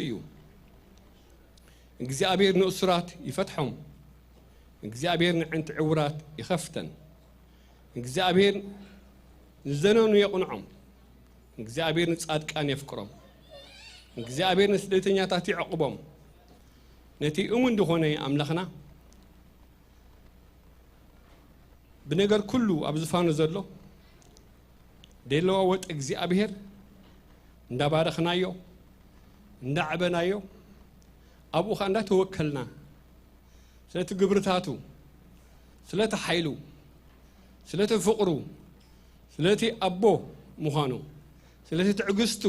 እዩ። እግዚኣብሔር ንእሱራት ይፈትሖም። እግዚኣብሔር ንዕንቲ ዕውራት ይኸፍተን። እግዚኣብሔር ንዘነኑ የቕንዖም። እግዚኣብሔር ንጻድቃን የፍቅሮም። እግዚኣብሔር ንስደተኛታት ይዕቕቦም። ነቲ እሙን ዝኾነ ኣምላኽና ብነገር ኩሉ ኣብ ዝፋኑ ዘሎ ደይለዋወጥ እግዚኣብሔር እንዳባረኽናዮ፣ እንዳዕበናዮ፣ ኣብኡ ኸኣ እንዳተወከልና ስለቲ ግብርታቱ፣ ስለቲ ሓይሉ፣ ስለቲ ፍቕሩ፣ ስለቲ ኣቦ ምዃኑ፣ ስለቲ ትዕግስቱ፣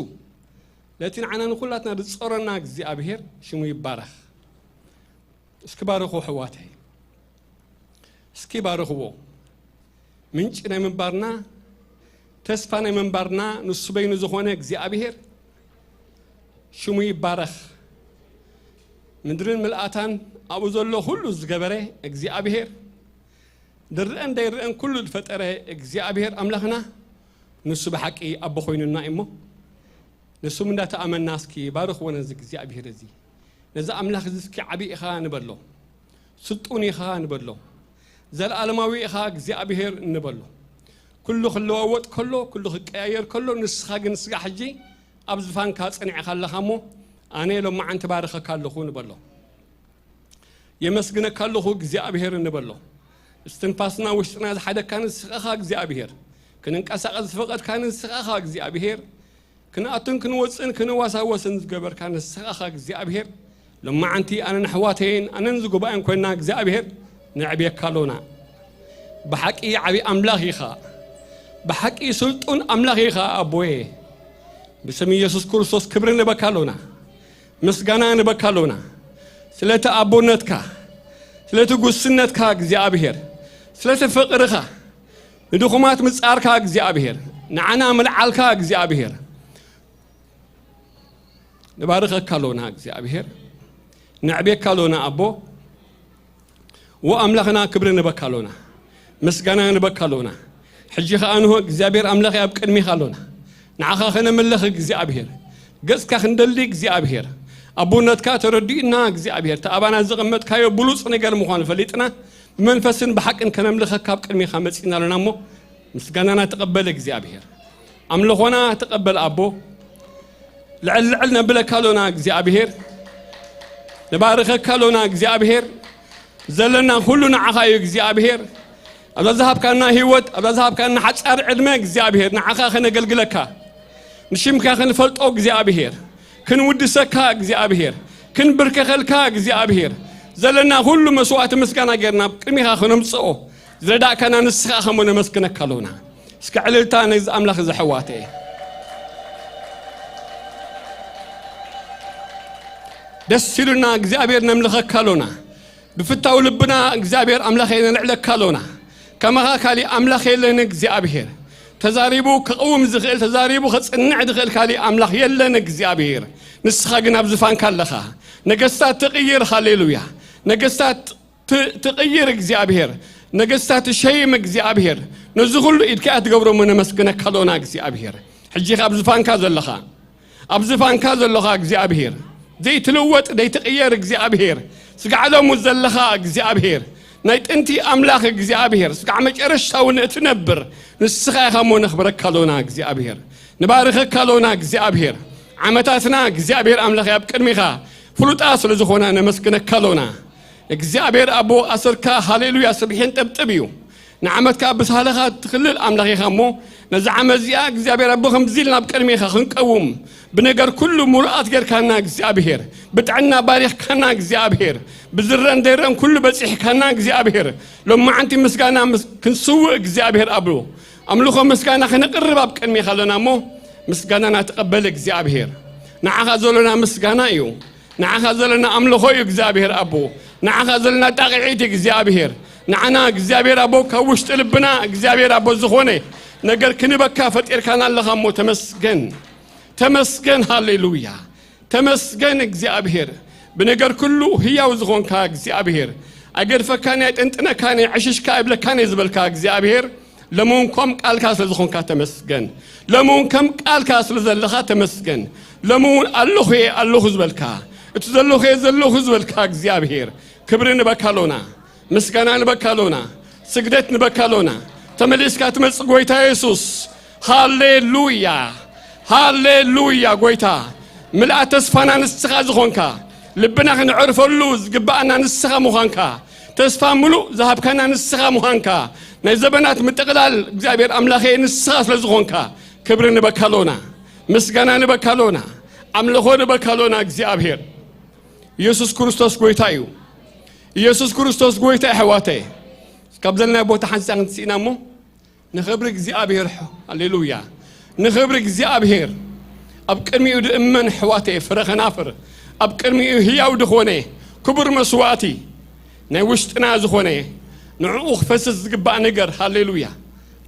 ለቲ ንዓና ንኹላትና ዝጾረና እግዚኣብሔር ሽሙ ይባረኽ። እስኪ ባርኹ ኣሕዋተይ፣ እስኪ ባርኽዎ። ምንጪ ናይ ምንባርና፣ ተስፋ ናይ ምንባርና ንሱ በይኑ ዝኾነ እግዚኣብሔር ሽሙ ይባረኽ። ምድርን ምልኣታን ኣብኡ ዘሎ ኩሉ ዝገበረ እግዚኣብሔር፣ ዝረኣን ዘይረኣን ኩሉ ዝፈጠረ እግዚኣብሔር ኣምላኽና ንሱ ብሓቂ ኣቦ ኮይኑና እሞ፣ ንስም እንዳተኣመና እስኪ ባርኽዎ ነዚ እግዚኣብሔር እዚ። ነዚ ኣምላኽ እዚ እስኪ ዓቢ ኢኻ ንበሎ። ስልጡን ኢኻ ንበሎ። ዘለኣለማዊ ኢኻ እግዚኣብሔር ንበሎ። ኩሉ ክለዋወጥ ከሎ፣ ኩሉ ክቀያየር ከሎ፣ ንስኻ ግን ስጋ ሕጂ ኣብ ዝፋንካ ጸኒዕኻ ኣለኻ እሞ፣ ኣነ ሎማዓንቲ ባርኸካ ኣለኹ ንበሎ። የመስግነካ ኣለኹ እግዚኣብሔር ንበሎ። እስትንፋስና ውሽጥና ዝሓደካ ንስኻ እግዚኣብሔር፣ ክንንቀሳቐስ ዝፈቐድካ ንስኻ እግዚኣብሔር፣ ክንኣቱን ክንወፅን ክንዋሳወስን ዝገበርካ ንስኻ እግዚኣብሔር፣ ሎማዓንቲ ኣነን ኣሕዋተይን ኣነን ዝጉባኤን ኮይና እግዚኣብሔር ነዕብየካ ኣሎና። ብሓቂ ዓብዪ ኣምላኽ ኢኻ። ብሓቂ ስልጡን ኣምላኽ ኢኻ ኣቦየ። ብስም ኢየሱስ ክርስቶስ ክብሪ ንበካ ኣሎና። ምስጋና ንበካ ኣሎና። ስለቲ ኣቦነትካ፣ ስለቲ ጉስነትካ እግዚኣብሔር፣ ስለቲ ፍቕርኻ፣ ንድኹማት ምጻርካ እግዚኣብሔር፣ ንዓና ምልዓልካ እግዚኣብሔር፣ ንባርኸካ ኣሎና እግዚኣብሔር፣ ነዕብየካ ኣሎና ኣቦ። ወኣምላኽና ክብሪ ንበካ ኣሎና፣ ምስጋና ንበካ ኣሎና። ሕጂ ኸኣ እንሆ እግዚኣብሔር ኣምላኽ ኣብ ቅድሚኻ ኣሎና። ንዓኻ ከነምልኽ እግዚኣብሔር፣ ገጽካ ክንደሊ እግዚኣብሔር፣ ኣቦነትካ ተረዲኡና እግዚኣብሔር፣ እቲ ኣባና ዘቐመጥካዮ ብሉጽ ነገር ምዃኑ ፈሊጥና፣ ብመንፈስን ብሓቅን ከነምልኸካ ኣብ ቅድሚኻ መጺእና ኣሎና እሞ፣ ምስጋናና ተቐበል እግዚኣብሔር። ኣምልኾና ተቐበል ኣቦ። ልዕል ልዕል ነብለካ ኣሎና እግዚኣብሔር። ንባርኸካ ኣሎና እግዚኣብሔር። ዘለና ኩሉ ንዓኻ እዩ እግዚኣብሔር። ኣብዛ ዝሃብካና ህይወት፣ ኣብዛ ዝሃብካና ሓጻር ዕድመ እግዚኣብሔር ንዓኻ ከነገልግለካ፣ ንሽምካ ክንፈልጦ እግዚኣብሔር፣ ክንውድሰካ እግዚኣብሔር፣ ክንብርከኸልካ እግዚኣብሔር፣ ዘለና ኩሉ መስዋዕቲ ምስጋና ጌርና ኣብ ቅድሚኻ ክነምጽኦ ዝረዳእካና ንስኻ ከሞ ነመስግነካ ኣሎና። እስከ ዕልልታ ነዚ ኣምላኽ እዚ ኣሕዋተይ። ደስ ኢሉና እግዚኣብሔር ነምልኸካ ኣሎና። ብፍታው ልብና እግዚኣብሔር ኣምላኸይ ነልዕለካ ኣሎና። ከማኻ ካሊእ ኣምላኽ የለን እግዚኣብሔር። ተዛሪቡ ክቕውም ዝኽእል፣ ተዛሪቡ ከጽንዕ ዝኽእል ካሊእ ኣምላኽ የለን እግዚኣብሔር። ንስኻ ግን ኣብ ዝፋንካ ኣለኻ። ነገስታት ትቕይር፣ ሃሌሉያ። ነገስታት ት-፣ ትቕይር እግዚኣብሔር። ነገስታት ትሸይም እግዚኣብሔር። ነዚ ኩሉ ኢድካ እያ ትገብሮ እሞ ነመስግነካ ኣሎና እግዚኣብሔር። ሕጂ ካብ ዝፋንካ ዘለኻ፣ ኣብ ዝፋንካ ዘለኻ እግዚኣብሔር፣ ዘይትልወጥ ዘይትቕየር እግዚኣብሔር፣ ስጋዕ ሎሙ ዘለኻ እግዚኣብሔር፣ ናይ ጥንቲ ኣምላኽ እግዚኣብሔር፣ ስጋዕ መጨረሻ እውን እትነብር ንስኻ ኢኻ እሞ ነኽብረካ ኣሎና እግዚኣብሔር። ንባርኸካ ኣሎና እግዚኣብሔር። ዓመታትና እግዚኣብሔር ኣምላኽ ኣብ ቅድሚኻ ፍሉጣ ስለ ዝኾና ነመስግነካ ኣሎና። እግዚኣብሔር ኣቦ ኣሰርካ ሃሌሉያ ስብሕን ጥብጥብ እዩ። ንዓመትካ ብሳህለኻ ትኽልል ኣምላኽ ኢኻ እሞ፣ ነዚ ዓመት እዚኣ እግዚኣብሔር ኣቦ ከምዚ ኢልና ኣብ ቅድሚኻ ክንቀውም፣ ብነገር ኩሉ ምሉኣት ጌርካና እግዚኣብሔር፣ ብጥዕና ባሪኽካና እግዚኣብሔር፣ ብዝረን ዘይረን ኩሉ በጺሕካና እግዚኣብሔር፣ ሎማዓንቲ ምስጋና ምስ-፣ ክንስውእ እግዚኣብሔር ኣቦ፣ ኣምልኾ ምስጋና ከነቕርብ ኣብ ቅድሚኻ ኣለና እሞ፣ ምስጋናና ተቐበል እግዚኣብሔር። ንዓኻ ዘሎና ምስጋና እዩ። ንዓኻ ዘለና ኣምልኾ እዩ እግዚኣብሔር ኣቦ። ንዓኻ ዘለና ጣቕዒት እግዚኣብሔር። ንዓና እግዚኣብሔር ኣቦ ካብ ውሽጢ ልብና እግዚኣብሔር ኣቦ ዝኾነ ነገር ክንበካ ፈጢርካና ኣለኻ እሞ ተመስገን። ተመስገን፣ ሃሌሉያ። ተመስገን እግዚኣብሔር። ብነገር ኩሉ ህያው ዝኾንካ እግዚኣብሔር። ኣይገድፈካን፣ ኣይጠንጥነካን፣ ኣይዕሽሽካ፣ ኣይብለካን እየ ዝበልካ እግዚኣብሔር። ሎሚ እውን ከም ቃልካ ስለ ዝኾንካ ተመስገን። ሎሚ እውን ከም ቃልካ ስለ ዘለኻ ተመስገን። ሎሚ እውን ኣለኹ እየ ኣለኹ ዝበልካ፣ እቲ ዘለኹ እየ ዘለኹ ዝበልካ እግዚኣብሔር፣ ክብሪ ንበካ ኣሎና፣ ምስጋና ንበካ ኣሎና፣ ስግደት ንበካ ኣሎና። ተመሊስካ ትመጽእ ጎይታ የሱስ። ሃሌሉያ፣ ሃሌሉያ። ጎይታ፣ ምልኣት ተስፋና ንስኻ ዝኾንካ፣ ልብና ክንዕርፈሉ ዝግብኣና ንስኻ ምዃንካ፣ ተስፋ ምሉእ ዝሃብካና ንስኻ ምዃንካ፣ ናይ ዘበናት ምጥቕላል እግዚኣብሔር ኣምላኸ ንስኻ ስለ ዝኾንካ፣ ክብሪ ንበካ ኣሎና፣ ምስጋና ንበካ ኣሎና፣ ኣምልኾ ንበካ ኣሎና እግዚኣብሔር። ኢየሱስ ክርስቶስ ጎይታ እዩ። ኢየሱስ ክርስቶስ ጎይታ እዩ፣ ኣሕዋተይ። ካብ ዘለናዮ ቦታ ሓንሳእ ክንስኢና እሞ፣ ንኽብሪ እግዚኣብሔር፣ ሃሌሉያ፣ ንኽብሪ እግዚኣብሔር ኣብ ቅድሚኡ ድእመን፣ ኣሕዋተይ፣ ፍረ ኸናፍር፣ ኣብ ቅድሚኡ ህያው ድኾነ ክቡር መስዋእቲ፣ ናይ ውሽጥና ዝኾነ፣ ንዕኡ ክፈስስ ዝግባእ ነገር፣ ሃሌሉያ፣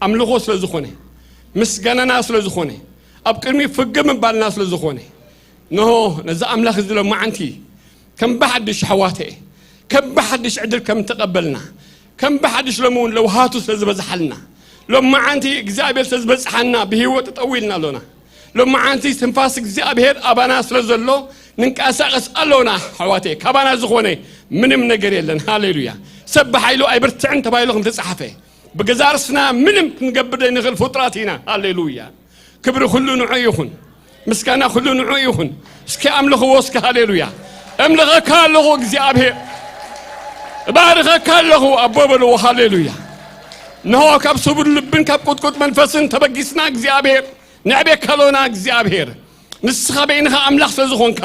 ኣምልኾ ስለ ዝኾነ፣ ምስጋናና ስለ ዝኾነ፣ ኣብ ቅድሚኡ ፍግም ምባልና ስለ ዝኾነ፣ እንሆ ነዚ ኣምላኽ እዚ ሎማዓንቲ ከም ብሓድሽ ኣሕዋተ፣ ከም ብሓድሽ ዕድል ከም ተቐበልና፣ ከም ብሓድሽ ሎሚ እውን ለውሃቱ ስለ ዝበዝሓልና፣ ሎማዓንቲ እግዚኣብሔር ስለ ዝበዝሓና ብህይወት ጠጠው ኢልና ኣሎና። ሎማዓንቲ ትንፋስ እግዚኣብሔር ኣባና ስለ ዘሎ ንንቀሳቐስ ኣሎና ኣሕዋተ። ካባና ዝኾነ ምንም ነገር የለን። ሃሌሉያ። ሰብ ብሓይሉ ኣይብርትዕን ተባሂሉ ከም ተጻሓፈ፣ ብገዛ ርስና ምንም ክንገብር ዘይንኽእል ፍጡራት ኢና። ሃሌሉያ። ክብሪ ኩሉ ንዑ ይኹን፣ ምስጋና ኩሉ ንዑ ይኹን። እስኪ ኣምልኽዎ እስኪ። ሃሌሉያ። እምልኸካ ኣለኹ እግዚኣብሔር፣ እባርኸካ ኣለኹ ኣቦ በልዎ። ሃሌሉያ። እንሆ ካብ ስቡር ልብን ካብ ቁጥቁጥ መንፈስን ተበጊስና እግዚኣብሔር፣ ነዕቤካ ኣሎና እግዚኣብሔር። ንስኻ በይንኻ ኣምላኽ ስለ ዝኾንካ፣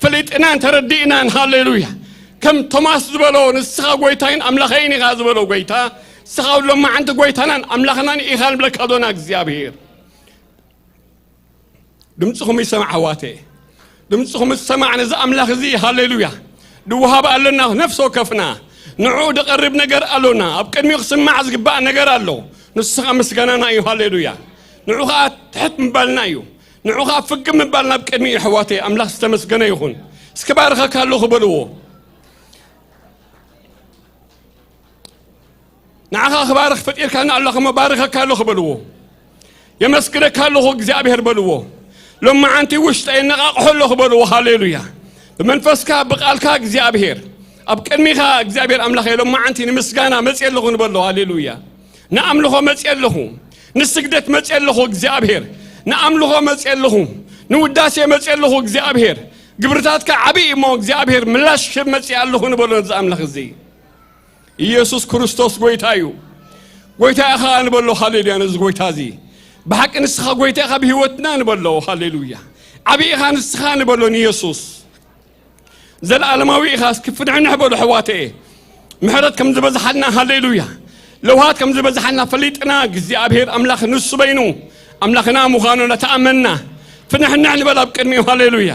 ፈሊጥናን ተረዲእናን፣ ሃሌሉያ። ከም ቶማስ ዝበሎ፣ ንስኻ ጎይታይን ኣምላኸይን ኢኻ ዝበሎ ጎይታ፣ ንስኻ ሎማዓንቲ ጎይታናን ኣምላኽናን ኢኻ ንብለካ ኣሎና እግዚኣብሔር። ድምፅኹም ይሰማዕ ኣሕዋተ፣ ድምፅኹም ይሰማዕ ነዚ ኣምላኽ እዚ። ሃሌሉያ። ድወሃብ ኣለና፣ ነፍሲ ወከፍና ንዕኡ ድቐርብ ነገር ኣሎና። ኣብ ቅድሚኡ ክስማዕ ዝግባእ ነገር ኣሎ። ንሱ ኸዓ ምስጋናና እዩ። ሃሌሉያ። ንዑ ኸዓ ትሕት ምባልና እዩ። ንዑ ኸዓ ፍግም ምባልና ኣብ ቅድሚኡ። ኣሕዋተ፣ ኣምላኽ ዝተመስገነ ይኹን። እስኪ ባርኸካ ኣለኹ በልዎ። ንዓኻ ክባርኽ ፈጢርካና ኣለኹ እሞ ባርኸካ ኣለኹ በልዎ። የመስግነካ ኣለኹ እግዚኣብሔር በልዎ። ሎማዓንቲ ውሽጠይ የነቓቕሖ ኣለኹ በልዎ። ሃሌሉያ። ብመንፈስካ ብቓልካ እግዚኣብሔር ኣብ ቅድሚኻ እግዚኣብሔር ኣምላኸይ ሎማዓንቲ ንምስጋና መፅየ ኣለኹ ንበሎ። ሃሌሉያ። ንኣምልኾ መፅየ ኣለኹ፣ ንስግደት መፅየ ኣለኹ እግዚኣብሔር፣ ንኣምልኾ መፅየ ኣለኹ፣ ንውዳሴ መፅየ ኣለኹ እግዚኣብሔር። ግብርታትካ ዓብዪ እሞ እግዚኣብሔር ምላሽ ክህብ መፅየ ኣለኹ ንበሎ ነዚ ኣምላኽ እዚ። ኢየሱስ ክርስቶስ ጎይታ እዩ። ጎይታ ኢኻ ንበሎ። ሃሌሉያ። ነዚ ጎይታ እዚ ብሓቂ ንስኻ ጎይታ ኢኻ ብህይወትና ንበሎ። ሃሌሉያ። ዓብዪ ኢኻ ንስኻ ንበሎ ንኢየሱስ። ዘለዓለማዊ ኢኻ። እስኪ ፍንሕንሕ በሉ ኣሕዋተ። ምሕረት ከም ዝበዝሓልና፣ ሃሌሉያ፣ ለውሃት ከም ዝበዝሓልና ፈሊጥና እግዚኣብሔር ኣምላኽ ንሱ በይኑ ኣምላኽና ምዃኑ እናተኣመንና ፍንሕንሕ ንበል ኣብ ቅድሚኡ። ሃሌሉያ።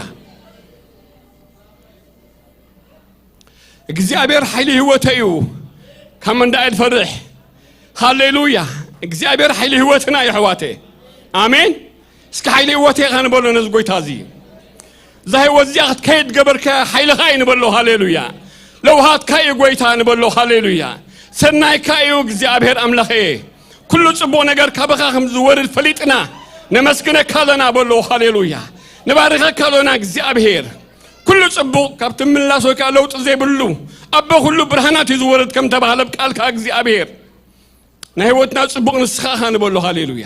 እግዚኣብሔር ሓይሊ ህይወተይ እዩ፣ ካብ መን ደኣ እየ ዝፈርሕ? ሃሌሉያ። እግዚኣብሔር ሓይሊ ህይወትና እዩ ኣሕዋተ። ኣሜን። እስኪ ሓይሊ ህይወተይ ኢኻ ንበሎ ነዚ ጎይታ እዚ። እዛ ህይወት እዚኣ ክትከይድ ገበርካያ ሓይልኻ እዩ ንበሎ። ሃሌሉያ። ለውሃትካ እዩ ጎይታ ንበሎ። ሃሌሉያ። ሰናይካ እዩ እግዚኣብሔር ኣምላኸየ። ኩሉ ጽቡቕ ነገር ካባኻ ከም ዝወርድ ፈሊጥና ነመስግነካ ኣለና በሎ። ሃሌሉያ። ንባርኸካ ኣሎና እግዚኣብሔር። ኩሉ ጽቡቕ ካብ ትምላስ ወይ ከኣ ለውጢ ዘይብሉ ኣቦ ኩሉ ብርሃናት እዩ ዝወርድ ከም ተባህለ ኣብ ቃልካ እግዚኣብሔር። ናይ ህይወትና ጽቡቕ ንስኻ ኢኻ ንበሎ። ሃሌሉያ።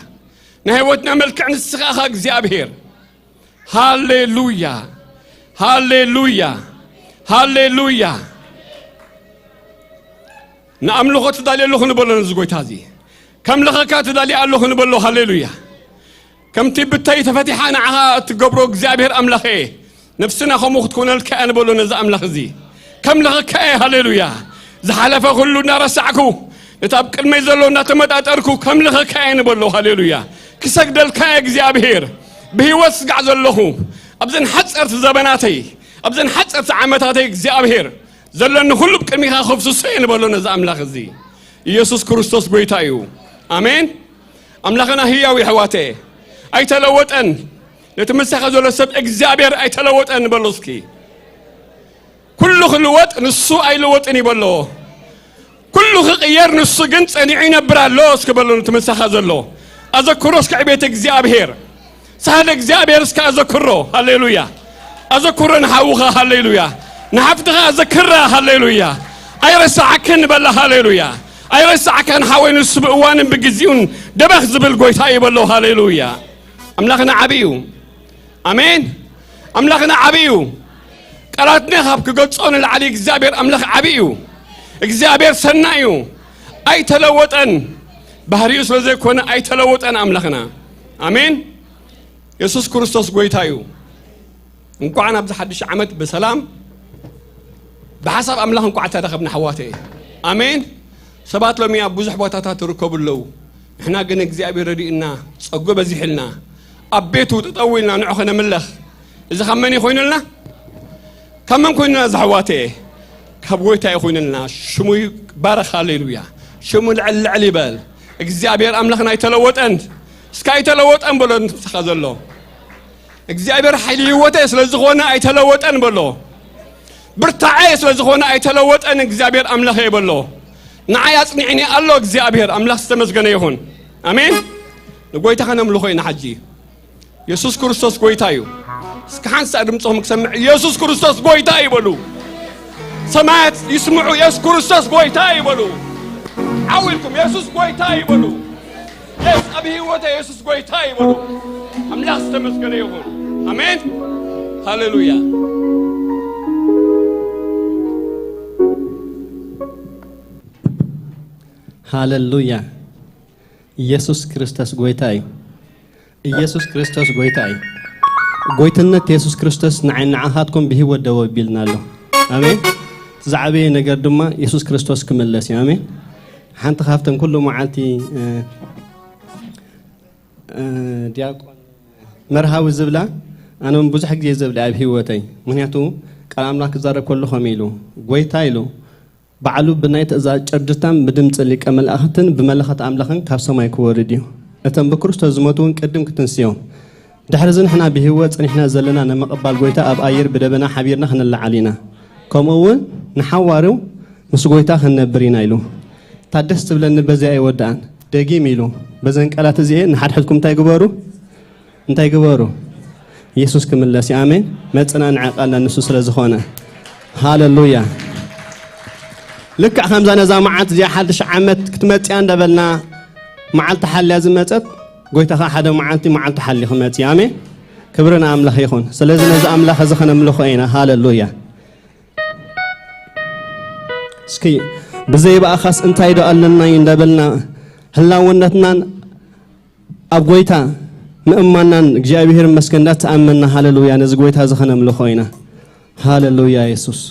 ናይ ህይወትና መልክዕ ንስኻ ኢኻ እግዚኣብሔር። ሃሌሉያ፣ ሃሌሉያ፣ ሃሌሉያ። ንኣምልኾ ትዳልየ ኣለኹ ንበሎ ነዚ ጎይታ እዚ። ከምልኸካ ትዳልየ ኣለኹ ንበሎ። ሃሌሉያ። ከምቲ ብተይ ተፈቲሓ ንዓኻ እትገብሮ እግዚኣብሔር ኣምላኸ፣ ነፍስና ከምኡ ክትኮነልካ እያ ንበሎ ነዚ ኣምላኽ እዚ። ከምልኸካ እየ። ሃሌሉያ። ዝሓለፈ ኩሉ እናረሳዕኩ፣ ነቲ ኣብ ቅድመይ ዘሎ እናተመጣጠርኩ ከምልኸካ እየ ንበሎ። ሃሌሉያ። ክሰግደልካ እየ እግዚኣብሔር። ብህይወት ስጋዕ ዘለኹ፣ ኣብዘን ሓፀርቲ ዘበናተይ፣ ኣብዘን ሓፀርቲ ዓመታተይ እግዚኣብሔር ዘለኒ ኩሉ ብቅድሚኻ ከፍስሶ እየ ንበሎ ነዚ ኣምላኽ እዚ። ኢየሱስ ክርስቶስ ጎይታ እዩ። ኣሜን። ኣምላኽና ህያው እዩ ኣሕዋተ። ኣይተለወጠን። ነቲ ምሳኻ ዘሎ ሰብ እግዚኣብሔር ኣይተለወጠን ንበሎ እስኪ። ኩሉ ክልወጥ ንሱ ኣይልወጥን እዩ በሎ። ኩሉ ክቕየር፣ ንሱ ግን ጸኒዑ ይነብር ኣሎ። እስኪ በሉ፣ እቲ ምሳኻ ዘሎ ኣዘክሮ እስኪ ዕቤት እግዚኣብሔር። ሳህለ እግዚኣብሔር እስከ ኣዘክሮ። ሃሌሉያ። ኣዘክሮ ንሓውኻ። ሃሌሉያ። ንሓፍትኻ ኣዘክራ። ሃሌሉያ። ኣይረሳዓክን በላ። ሃሌሉያ። ኣይረሳዓካን ሓወይ፣ ንሱ ብእዋንን ብግዜኡን ደበኽ ዝብል ጎይታ እዩ በሎ። ሃሌሉያ። ኣምላኽና ዓቢ እዩ። ኣሜን። ኣምላኽና ዓቢ እዩ። ቃላትና ካብ ክገልጾ ንላዕሊ እግዚኣብሔር ኣምላኽ ዓቢ እዩ። እግዚኣብሔር ሰናይ እዩ። ኣይተለወጠን። ባህሪኡ ስለ ዘይኮነ ኣይተለወጠን ኣምላኽና። ኣሜን። የሱስ ክርስቶስ ጎይታ እዩ። እንኳዕ ናብዚ ሓድሽ ዓመት ብሰላም ብሓሳብ ኣምላኽ እንኳዕ ተረኸብና ኣሕዋተየ። ኣሜን። ሰባት ሎሚ ኣብ ብዙሕ ቦታታት ይርከቡ ኣለዉ። ንሕና ግን እግዚኣብሔር ረዲኡና፣ ጸጉ በዚሕልና፣ ኣብ ቤቱ ጠጠው ኢልና ንዑ ከነምለኽ። እዚ ካብ መን እዩ ኮይኑልና? ካብ መን ኮይኑልና እዚ ኣሕዋተየ? ካብ ጎይታ እዩ ኮይኑልና። ሽሙ ይባረኽ። ሃሌሉያ። ሽሙ ልዕል ልዕል ይበል። እግዚኣብሔር ኣምላኽና ኣይተለወጠን። እስከ ኣይተለወጠን በሎ ንስኻ ዘሎ። እግዚኣብሔር ሓይሊ ህይወተይ ስለ ዝኾነ ኣይተለወጠን በሎ። ብርታዐይ ስለ ዝኾነ ኣይተለወጠን እግዚኣብሔር ኣምላኸይ በሎ። ንዓይ ኣጽኒዕኒ ኣሎ እግዚኣብሔር ኣምላኽ ዝተመስገነ ይኹን። ኣሜን። ንጎይታ ከነምልኾ ኢና ሕጂ። የሱስ ክርስቶስ ጎይታ እዩ። እስከ ሓንሳእ ድምፅኹም ክሰምዕ፣ የሱስ ክርስቶስ ጎይታ እዩ በሉ። ሰማያት ይስምዑ፣ የሱስ ክርስቶስ ጎይታ እዩ በሉ። ዓው ኢልኩም የሱስ ጎይታ እዩ በሉ። የስ ኣብ ህይወተ የሱስ ጎይታ እዩ በሉ። ኣምላኽ ዝተመስገነ ይኹን። ኣሜን። ሃሌሉያ። ሃሌሉያ። ኢየሱስ ክርስቶስ ጎይታ እዩ። ኢየሱስ ክርስቶስ ጎይታ እዩ። ጎይትነት የሱስ ክርስቶስ ንዓይ ንዓኻትኩም ብህይወት ደው ኣቢልና ኣሎ። ኣሜን። እቲ ዝዓበየ ነገር ድማ የሱስ ክርስቶስ ክምለስ እዩ። ኣሜን። ሓንቲ ካብተን ኩሉ መዓልቲ እ፣ እ፣ ዲያቆን መርሃዊ ዝብላ ኣነ እውን ብዙሕ ግዜ ዝብላ ኣብ ህይወተይ። ምክንያቱ ቃል ኣምላኽ ክዛረብ ከሎ ከምኡ ኢሉ ጎይታ ኢሉ ባዕሉ ብናይ ትእዛዝ ጭርድታን ብድምጺ ሊቀ መላእኽትን ብመለኸት ኣምላኽን ካብ ሰማይ ክወርድ እዩ። እቶም ብክርስቶስ ዝሞቱ እውን ቅድም ክትንስዮም። ድሕሪ እዚ ንሕና ብህይወት ጸኒሕና ዘለና ንምቕባል ጎይታ ኣብ ኣየር ብደበና ሓቢርና ክንለዓል ኢና። ከምኡ እውን ንሓዋሩ ምስ ጎይታ ክንነብር ኢና ኢሉ። እታ ደስ ትብለኒ በዚኣ ኣይወድኣን። ደጊም ኢሉ በዘን ቃላት እዚኤ ንሓድሕድኩም እንታይ ግበሩ? እንታይ ግበሩ? የሱስ ክምለስ እዩ። ኣሜን። መጸናንዒ ቃልና ንሱ ስለ ዝኾነ። ሃሌሉያ። ልክዕ ከምዛ ነዛ መዓልቲ እዚኣ ሓድሽ ዓመት ክትመጽያ እንዳበልና መዓልቲ ሓልያ ዝመጸት ጎይታ ኸዓ ሓደ መዓልቲ መዓልቲ ሓልዩ ክመጽእ እዩ። ኣሜን። ክብሪ ንኣምላኽ ይኹን። ስለዚ ነዚ ኣምላኽ እዚ ከነምልኾ ኢና። ሃሌሉያ። እስኪ ብዘይ ብኣኻስ እንታይ ዶ ኣለና እዩ እንዳበልና ህላውነትናን ኣብ ጎይታ ምእማናን እግዚኣብሔር ይመስገን እንዳተኣመንና ሃሌሉያ ነዚ ጎይታ እዚ ከነምልኾ ኢና። ሃሌሉያ የሱስ።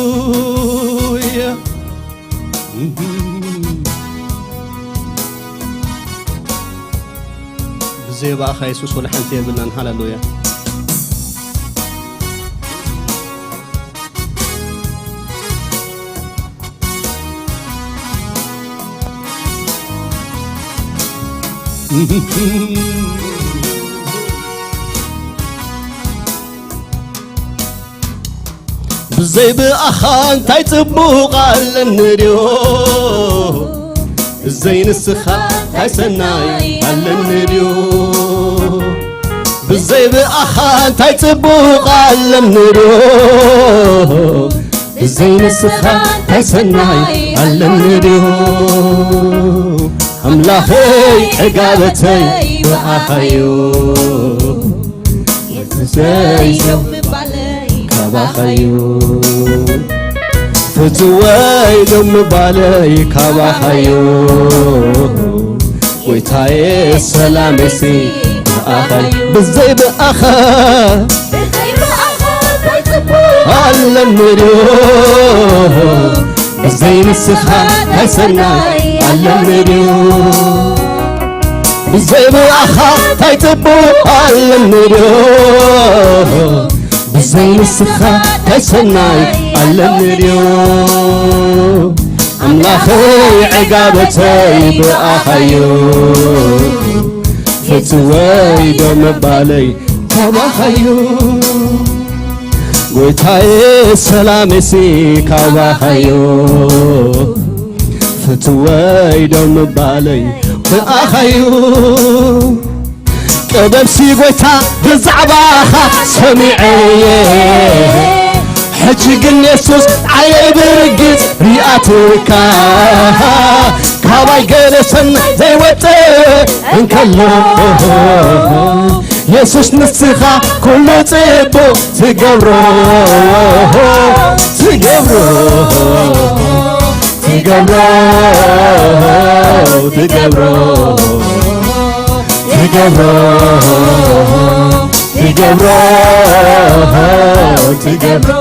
ሃሌሉያ። ብዘይ ብኣኻ የሱስ ወላ ሓንቲ የብልናን። ሃሌሉያ። ብዘይ ብኣኻ እንታይ ጽቡቕ ኣለኒ ድዮ? ብዘይ ንስኻ እንታይ ሰናይ ኣለኒ ድዮ? ብዘይ ብኣኻ እንታይ ጽቡቕ ኣለኒ ድዮ? ብዘይ ንስኻ እንታይ ሰናይ ኣለኒ ድዮ? ኣምላኸይ ዕጋበተይ ብኣኻዮ፣ የሱሰይ ደው ምባለይ ካባኻዮ፣ ፍትወይ ደው ምባለይ ካባኻዮ፣ ጎይታየ ሰላመይሲ ብኣኻዮ፣ ብዘይ ብኣኻ ኣለኒ ድዩ? ብዘይ ንስኻ ናይ ሰናይ ኣለኒ ድዩ? ብዘይ ብኣኻ ታይ ጽቡቕ ኣለኒ ድዩ? ብዘይ ንስኻ ታይ ሰናይ ኣለኒ ድዩ? ኣምላኸይ ዕጋበተይ ብኣኻዩ፣ ፍትወይ ደምባለይ ካባኻዩ። ጎይታዬ ሰላሜሲ ካባኻዩ፣ ፍትወይ ደምባለይ ብኣኻዩ። ቀደምሲ ጎይታ ብዛዕባኻ ሰሚዐየ፣ ሕጂ ግን የሱስ ዓይነይ ብርግጽ ሪኣትካ። ካባይ ገለ ሰናይ ዘይወጽእ እንከሎ፣ የሱስ ንስኻ ኩሉ ጽቡቕ ትገብሮ፣ ትገብሮ፣ ትገብሮ፣ ትገብሮ፣ ትገብሮ፣ ትገብሮ፣ ትገብሮ።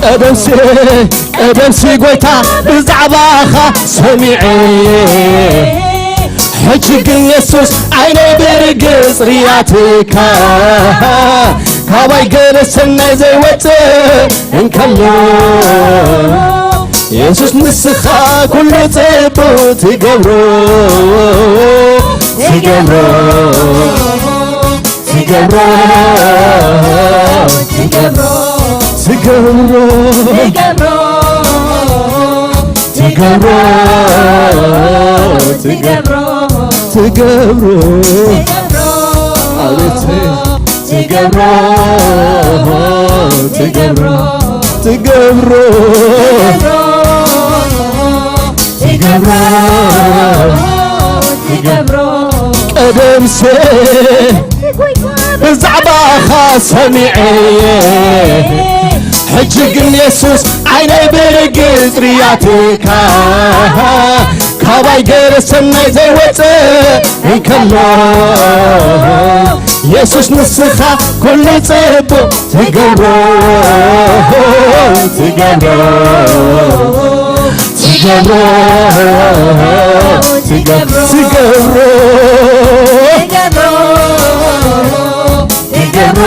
ቀደምሲ፣ ቀደምሲ ጎይታ ብዛዕባኻ ሰሚዐ፣ ሕጂ ግን የሱስ ዓይነይ ብርግጽ ሪኣትካ። ካባይ ገለ ሰናይ ዘይወጽእ እንከሎ፣ የሱስ ንስኻ ኩሉ ጽቡቕ ትገብሮ፣ ትገብሮ፣ ትገብሮ፣ ትገብሮ፣ ትገብሮ፣ ትገብሮ፣ ትገብሮ፣ ትገብሮ፣ ትገብሮ። ትገብሮ፣ አቤት ትገብሮ፣ ትገብሮ፣ ትገብሮ፣ ትገብሮ፣ ትገብሮ። ቀደምሲ ብዛዕባኻ ሰሚዐ፣ ሕጂ ግን የሱስ ዓይነይ ብርግጽ ሪኣትካ። ካባይ ገለ ሰናይ ዘይወጽእ እንከሎ፣ የሱስ ንስኻ ኩሉ ጽቡቕ ትገብሮ፣ ትገብሮ፣ ትገብሮ፣ ትገብሮ፣ ትገብሮ፣ ትገብሮ፣ ትገብሮ፣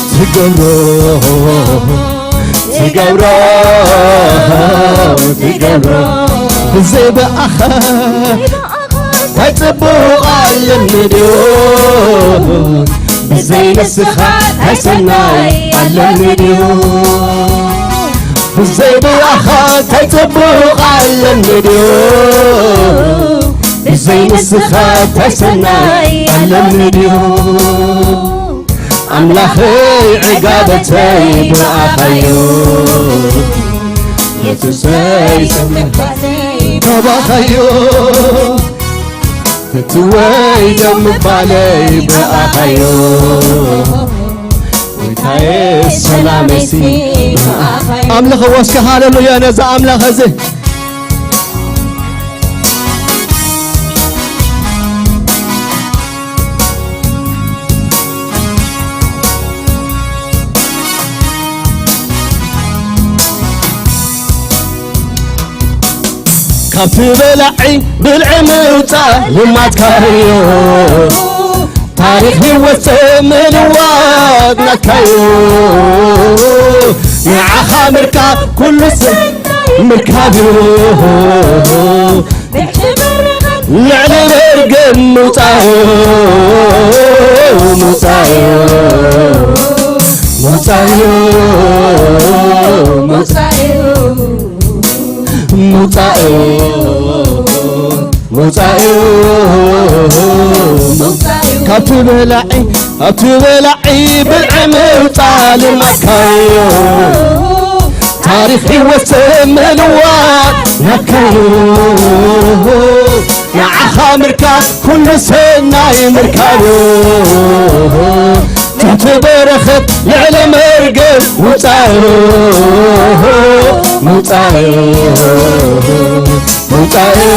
ትገብሮ፣ ትገብሮ፣ ትገብሮ። ብዘይ ብኣኻ እንታይ ጽቡቕ ኣለኒ ድዩ? ብዘይ ንስኻ እንታይ ሰናይ ኣለኒ ድዩ? ብዘይ ብኣኻ እንታይ ጽቡቕ ኣለኒ ድዩ? ብዘይ ንስኻ እንታይ ሰናይ ኣለኒ ድዩ? ኣምላኸይ ዕጋበተይ ብኣኻዩ፣ የሱሰይ ሰምርካተይ ካባኻዩ፣ ፍትወይ ደም ምባለይ ብኣኻዩ፣ ጎይታየ ሰላመይሲ ብኣኻዩ። ኣምልኽዎ እስከ ሃሌሉያ ነዛ ኣምላኽ እዚ። ካብቲ በላዒ ብልዒ ምውፃእ ልማድካዮ፣ ታሪኽ ህይወት ምልዋጥ ናትካዮ። ንዓኻ ምርካብ ኩሉ ሰብ ምርካብ እዩ። ልዕሊ መርገም ምውፃእዮ፣ ምውፃእዮ፣ ምውፃእዮ፣ ምውፃእዮ፣ ምውፃእዮ፣ ምውፃእዮ፣ ምውፃእዮ። ካብቲ በላዒ፣ ኣብቲ በላዒ ብልዒ ምውፃእ ልማድካዮ። ታሪኽ ህይወት ምልዋጥ ናትካዩ። ንዓኻ ምርካብ ኩሉ ሰናይ ምርካብዩ። ትሕቲ በረኸት ልዕሊ መርገም ውፃእዩ። ምውፃእዩ። ምውፃእዩ።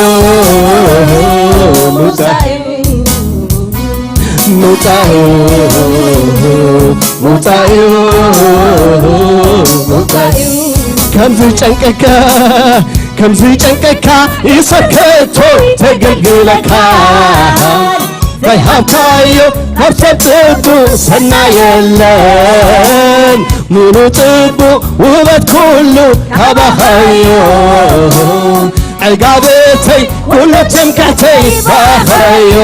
ምውፃእዩ። ሙጻዩ ሙጻዩ ሙጻዩ ከምዚ ጨንቀካ ከምዚ ጨንቀካ ይሰከቶ ተገልግለካ ዘይሃብካዮ ካብ ሰብ ጽቡቕ ሰናይ የለን። ምሉእ ጽቡቕ ውበት ኩሉ ካባኻዮ። ዕጋበተይ ኩሉ ትምክሕተይ ባኻዮ።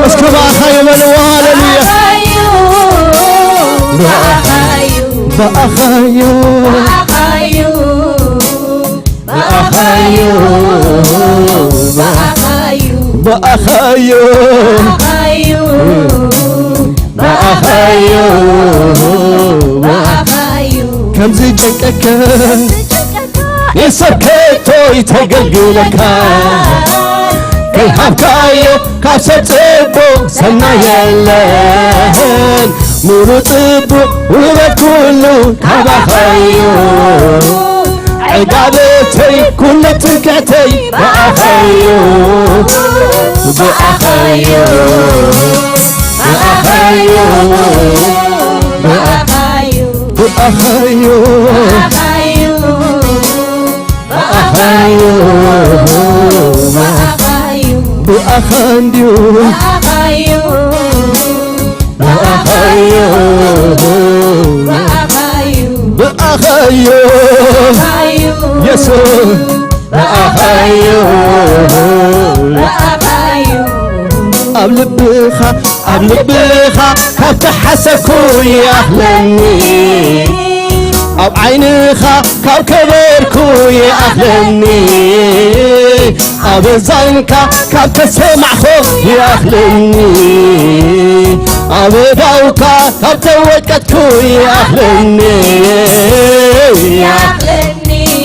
እስኪ ባኻዮ በልዎ። ሃሌሉያ። ባኻዮ። ባኻዮ። ብኣኻዮ ብኣኻዮ ብኣኻዮ ብኣኻዮ ብኣኻዮ ከምዚ ጨንቀከ የሰከቶ ይተገልግለካ ከይሃብካዮ ካብ ሰብ ጽቡቕ ሰናይ የለን። ሙሉ ጽቡቕ ውበት ኩሉ ካባኻዮ። ዕጋበተይ ኩሉ ትምክሕተይ ብኣኻዮ። ብኣኻዮ። ብኣኻዮ። ብኣኻዮ። ብኣኻዮ። ብኣኻዮ ብኣኻ እንድዩ ብኣኻዮ ብኣኻዮ የሱስ ብኣኻዮ ኣብ ልብኻ ኣብ ልብኻ ካብ ተሓሰብኩ ይኣኽለኒ ኣብ ዓይንኻ ካብ ከበርኩ ይኣኽለኒ ኣብ እዛንካ ካብ ተሰማዕኹ ይኣኽለኒ ኣብ እዳውካ ካብ ተወቀጥኩ ይኣኽለኒ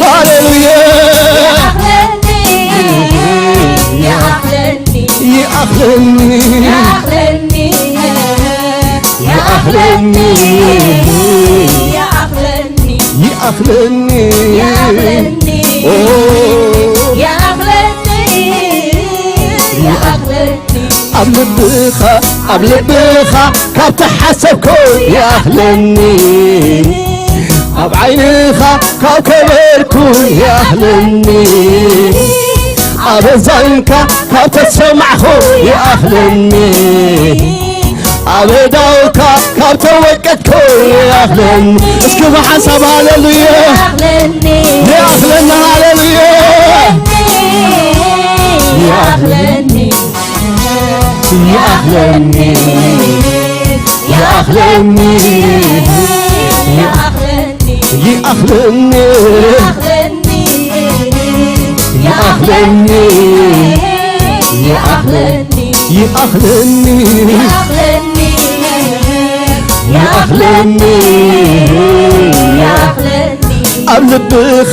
ሃሌሉያ ይኣኽለኒ ይኣኽለኒ ይኣኽለኒ ይኣኽለኒ ኣብ ልብኻ ኣብ ልብኻ ካብ ተሓሰብኩ ይኣኽለኒ ኣብ ዓይንኻ ካብ ከበርኩ ይኣኽለኒ ኣብ እዛንካ ካብ ተሰማዕኹ ይኣኽለኒ ኣብ እዳውካ ካብ ተወቀጥኩ ይኣኽለኒ እስኪ ብሓንሳብ ሃሌሉያ ይኣኽለኒ ሃሌሉያ ይኣኽለኒ ይኣኽለኒ ይኣኽለኒ ይኣኽለኒ ይኣኽለኒ ይኣኽለኒ ይኣኽለኒ ይኣኽለኒ ይኣኽለኒ ኣብ ልብኻ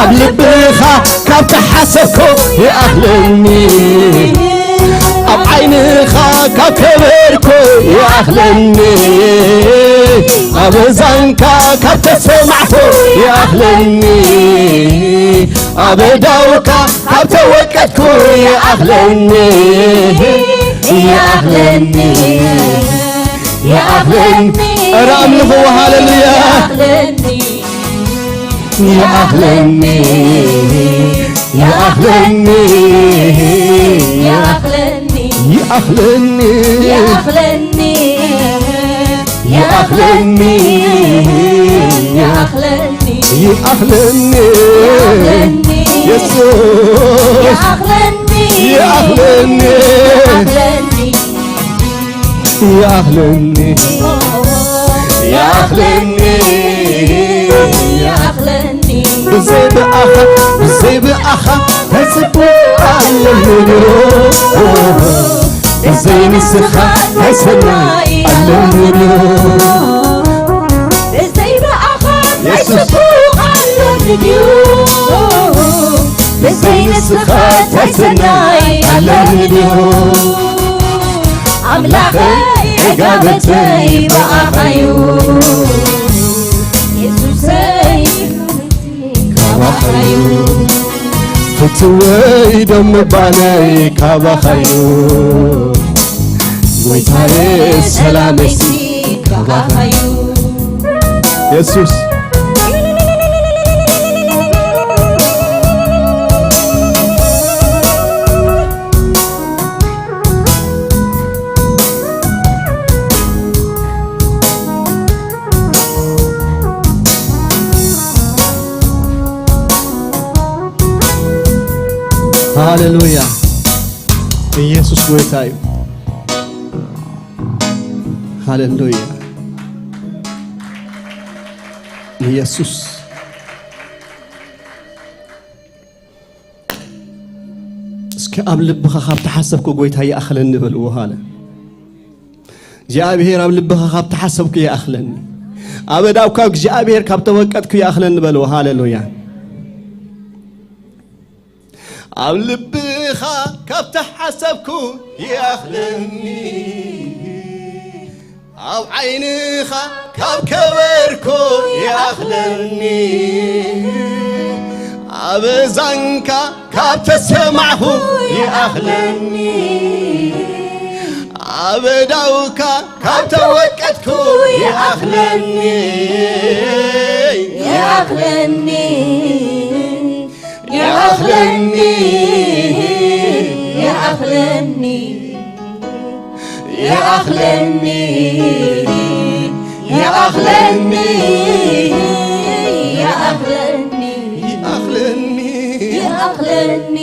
ኣብ ልብኻ ካብ ተሓሰብኮ ይኣኽለኒ ኣብ ዓይንኻ ካብ ከበርኮ ይኣኽለኒ ኣብ እዛንካ ካብ ተሰማዕኮ ይኣኽለኒ ኣብ እዳውካ ካብ ተወቀጥኩ ይኣኽለኒ ይኣኽለኒ ይኣኽለኒ ኧረ ኣምልኽዎ ሃሌሉያ ይኣኽለኒ ይኣኽለኒ ይኣኽለኒ ይኣኽለኒ ይኣኽለኒ ይኣኽለኒ ይኣኽለኒ ይኣኽለኒ ይኣኽለኒ የሱስ ይኣኽለኒ ይኣኽለኒ ይኣኽለኒ ይኣኽለኒ ይኣኽለኒ ይኣኽለኒ ብዘይ ብኣኻ ብዘይ ብኣኻ ተጽብኦ ኣለኒ ድዩ ብዘይ ንስኻ ናይ ሰናይ ኣለኒ ድዩ ብዘይ ብኣኻ ናይ ጽቡቕ ኣለኒ ድዩ ብዘይ ንስኻ ናይ ሰናይ ኣለኒ ድዩ ኣምላኸይ ዕጋበተይ ብኣኻዩ የሱሰይ ካባኻዩ ትወይ ደም ምባለይ ካባኻዩ፣ ጎይታዬ ሰላመይሲ ካባኻዩ። የሱስ። ሃሌሉያ። ኢየሱስ ጎይታ እዩ። ሃሌሉያ። ኢየሱስ። እስኪ ኣብ ልብኻ ካብ ተሓሰብኩ ጎይታ ይኣኽለኒ በልዎ። ሃለ እግዚኣብሔር ኣብ ልብኻ ካብ ተሓሰብኩ ይኣኽለኒ። ኣብ ኣእዳውካ እግዚኣብሔር ካብ ተወቀጥኩ ይኣኽለኒ በልዎ። ሃሌሉያ። ኣብ ልብኻ ካብ ተሓሰብኩ ይኣኽለኒ። ኣብ ዓይንኻ ካብ ከበርኩ ይኣኽለኒ። ኣብ እዛንካ ካብ ተሰማዕኹ ይኣኽለኒ። ኣብ ኣእዳውካ ካብ ተወቀጥኩ ይኣኽለኒ። ይኣኽለኒ። ይኣኽለኒ። ይኣኽለኒ። ይኣኽለኒ። ይኣኽለኒ። ይኣኽለኒ። ይኣኽለኒ። ይኣኽለኒ።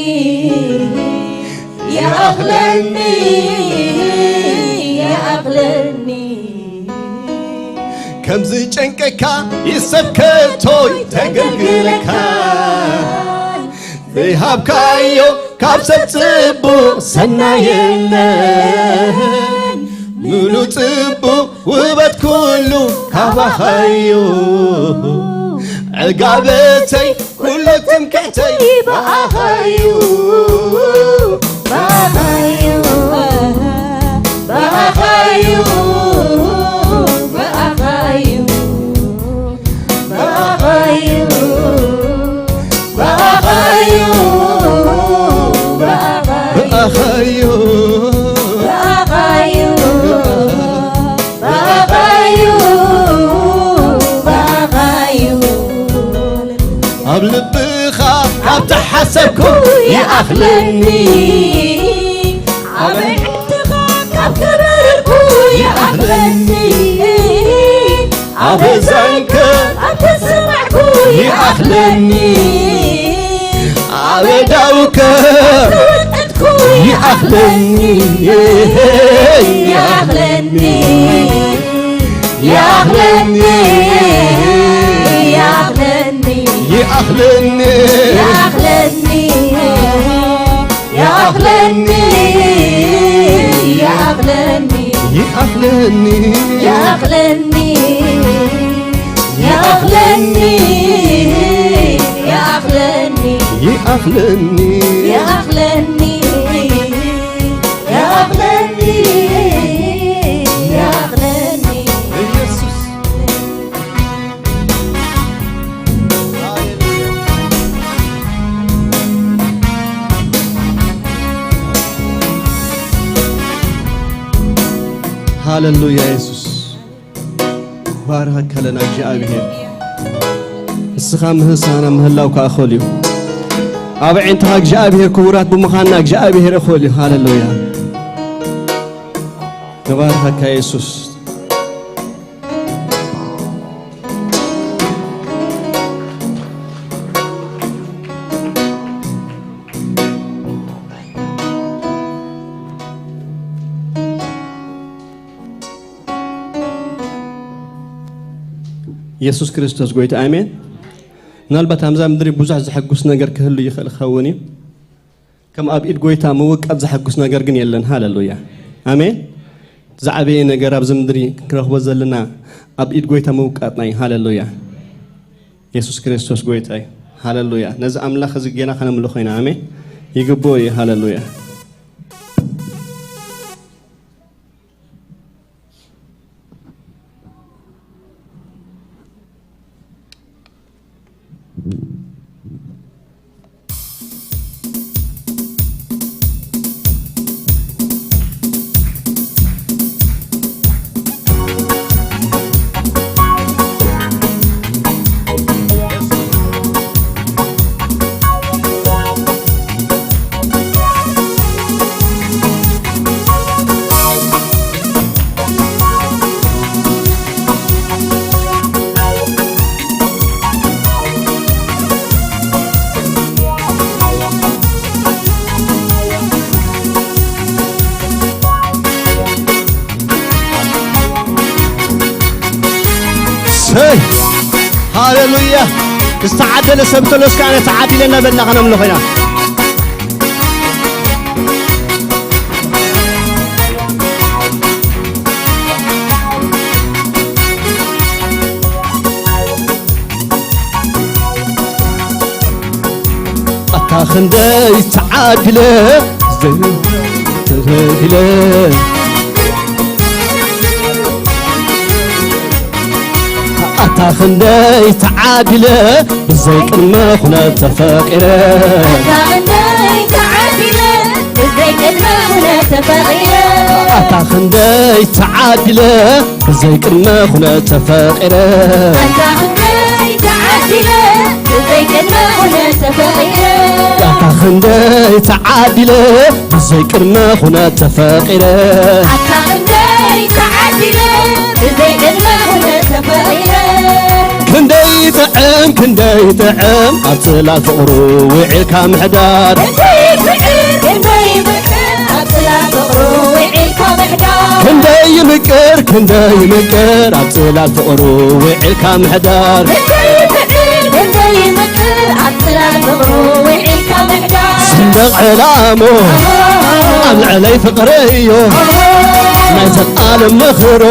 ይኣኽለኒ። ይኣኽለኒ። ከም ዝጨንቀካ ይሰብ ከቶ ይተገልግለካ። ዘይሃብካዮ ካብ ሰብ ጽቡቕ ሰናይ የለን። ምሉእ ጽቡቕ ውበት ኩሉ ካባኻዩ። ዕጋበተይ ኩሉ ትምክሕተይ ብኣኻዩ። ብኣኻዩ። ብኣኻዩ። ብኣኻዩ። ብኣኻዩ። ብኣኻዩ። ብኣኻዩ። ብኣኻዩ። ብኣኻዩ። ብኣኻዩ። ኣብ ልብኻ ካብ ተሓሰብኩ ይኣኽለኒ። ኣብ ኣዒንትኻ ካብ ከበርኩ ይኣኽለኒ። ኣብ እዛንከ ካብ ተሰማዕኩ ይኣኽለኒ። ኣብ ኣእዳውከ ይኣኽለኒ። ይኣኽለኒ። ይኣኽለኒ። ይኣኽለኒ። ይኣኽለኒ። ይኣኽለኒ። ይኣኽለኒ። ይኣኽለኒ። ይኣኽለኒ። ይኣኽለኒ። ይኣኽለኒ። ይኣኽለኒ። ይኣኽለኒ። ይኣኽለኒ። ይኣኽለኒ። ኢየሱስ። ሃሌሉያ። ኢየሱስ ባርኸካ ለና እግዚኣብሔር። ንስኻ ምህሳና ምህላው ከኣ እኹል እዩ። ኣብ ኣዒንትኻ እግዚኣብሔር ክቡራት ብምዃንና እግዚኣብሔር እኹል እዩ። ሃሌሉያ። ንባርኸካ የሱስ። የሱስ ክርስቶስ ጎይታ፣ ኣሜን። ምናልባት ኣብዛ ምድሪ ብዙሕ ዘሐጉስ ነገር ክህሉ ይኽእል ክኸውን እዩ። ከም ኣብ ኢድ ጎይታ ምውቃጥ ዘሐጉስ ነገር ግን የለን። ሃሌሉያ፣ ኣሜን። ዝዓበየ ነገር ኣብዚ ምድሪ ክንረኽቦ ዘለና ኣብ ኢድ ጎይታ ምውቃጥና እዩ። ሃሌሉያ፣ የሱስ ክርስቶስ ጎይታ እዩ። ሃሌሉያ። ነዚ ኣምላኽ እዚ ጌና ከነምልኾ ኢና። ኣሜን። ይግብኦ እዩ። ሃሌሉያ። ሃሌሉያ። ዝተዓደለ ሰብ ተሎ እስከ ኣነ ተዓዲለ እናበልና ከነምልኾ ኢና። ኣታ ክንደይ ተዓዲለ፣ ተዘይለ። ኣታ ክንደይ ተዓዲለ፣ ብዘይ ቅድመ ኩነት ተፈቂረ። ኣታ ክንደይ ተዓዲለ፣ ብዘይ ቅድመ ኩነት ተፈቂረ። ኣታ ክንደይ ተዓዲለ፣ ብዘይ ቅድመ ኩነት ተፈቂረ። ኣታ ክንደይ ተዓዲለ፣ ብዘይ ቅድመ ኩነት ተፈቂረ። ኣታ ክንደይ ተዓዲለ፣ ብዘይ ቅድመ ኩነት ተፈቂረ። ኣታ ክንደይ ተዓዲለ፣ ብዘይ ቅድመ ኩነት ተፈቂረ። ክንደይ ጥዕም፣ ክንደይ ጥዕም፣ ኣብ ጽላል ፍቕሩ ውዒልካ ምሕዳር። ክንደይ ጥዕም፣ ክንደይ ጥዕም፣ ኣብ ጽላል ፍቕሩ ውዒልካ ምሕዳር። ክንደይ ይምቅር፣ ክንደይ ይምቅር፣ ኣብ ጽላል ፍቕሩ ውዒልካ ምሕዳር። ክንደይ ይምቅር፣ ክንደይ ይምቅር፣ ኣብ ጽላል ፍቕሩ ውዒልካ ምሕዳር። ሰንደቕ ዕላሞ ኣብ ልዕለይ ፍቕረዮ፣ ናይ ዘልኣለም ምኽሮ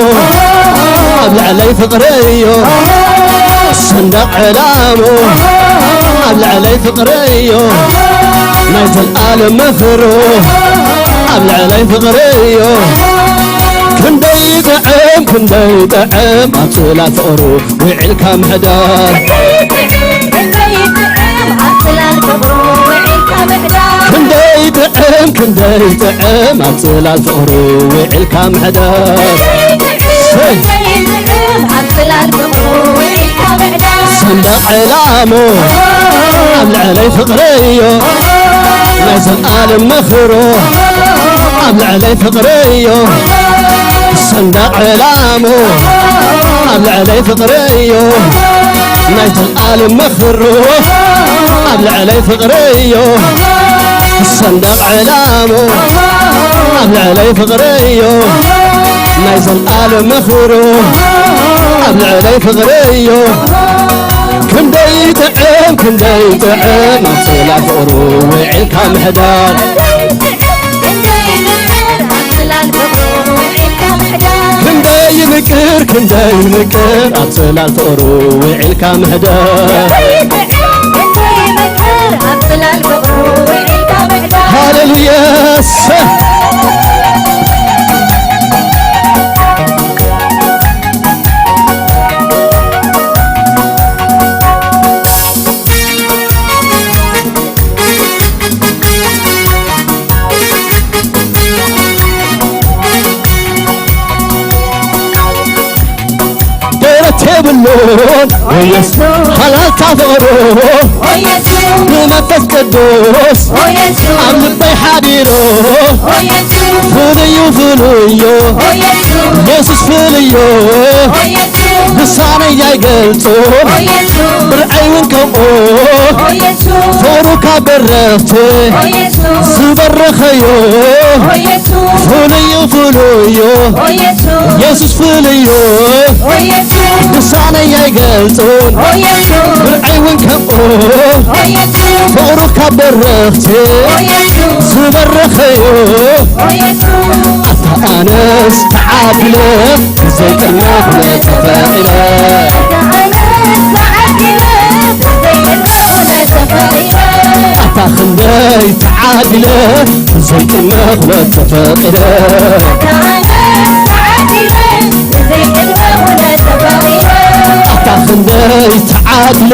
ኣብ ልዕለይ ፍቕረዮ። ሰንደቕ ዕላሞ ኣብ ልዕለይ ፍቕረዮ፣ ናይ ዘልኣለም ምኽሮ ኣብ ልዕለይ ፍቕረዮ። ክንደይ ጥዕም፣ ክንደይ ጥዕም፣ ኣብ ጽላል ፍቕሩ ውዒልካ ምሕዳር። ክንደይ ጥዕም፣ ክንደይ ጥዕም፣ ኣብ ጽላል ፍቕሩ ውዒልካ ምሕዳር። ሰይ! ሰንደቕ ዕላሞ ኣብ ልዕለይ ፍቕረዮ፣ ናይ ዘልኣለም ምኽሮ ኣብ ልዕለይ ፍቕረዮ። ሰንደቕ ዕላሞ ኣብ ልዕለይ ፍቕረዮ፣ ናይ ዘልኣለም ምኽሮ ኣብ ልዕለይ ፍቕረዮ። ሰንደቕ ዕላሞ ኣብ ልዕለይ ፍቕረዮ፣ ናይ ዘልኣለም ምኽሮ ኣብ ልዕለይ ፍቕረዮ። ክንደይ ጥዕም፣ ክንደይ ጥዕም፣ ኣብ ጽላል ፍቕሩ ውዒልካ ምሕዳር። ክንደይ ይምቅር፣ ክንደይ ይምቅር፣ ኣብ ጽላል ፍቕሩ ውዒልካ ምሕዳር። ሃሌሉያ። ደረት የብሉን ወየሱ ሃላልታ ፍቕሩ ወየሱ ብመንፈስ ቅዱስ ወየሱ ኣብ ልበይ ሓዲሩ ወየሱ ፍሉዩ ፍሉዩ ወየሱ የሱስ ፍሉዩ ወየሱ ልሳነይ ኣይገልጾ ወየሱ ብርዐይ እውን ከምኡ ወየሱ ፍቕሩ ካብ በረኽቲ ወየሱ ዝበረኸዮ ወየሱ ፍሉዩ ፍሉዩ ወየሱ የሱስ ፍሉዩ ወየሱ ልሳነይ ኣይገልጾን ወየሱ ብርዐይ እውን ከምኡ ወየሱ ፍቕሩ ካብ በረኽቲ ወየሱ ዝበረኸዮ ወየሱ ኣታ ኣነስ ተዓዲለ ብዘይ ቅድመ ኩነት ተፈቒረ ኣታ ኣነስ ተዓዲለ ብዘይ ቅድመ ኩነት ተፈቒረ ኣታ ክንደይ ተዓዲለ ብዘይ ቅድመ ኩነት ተፈቒረ ኣታ ኣነስ ተዓዲለ ብዘይ ቅድመ ኩነት ተፈቒረ ኣታ ክንደይ ተዓዲለ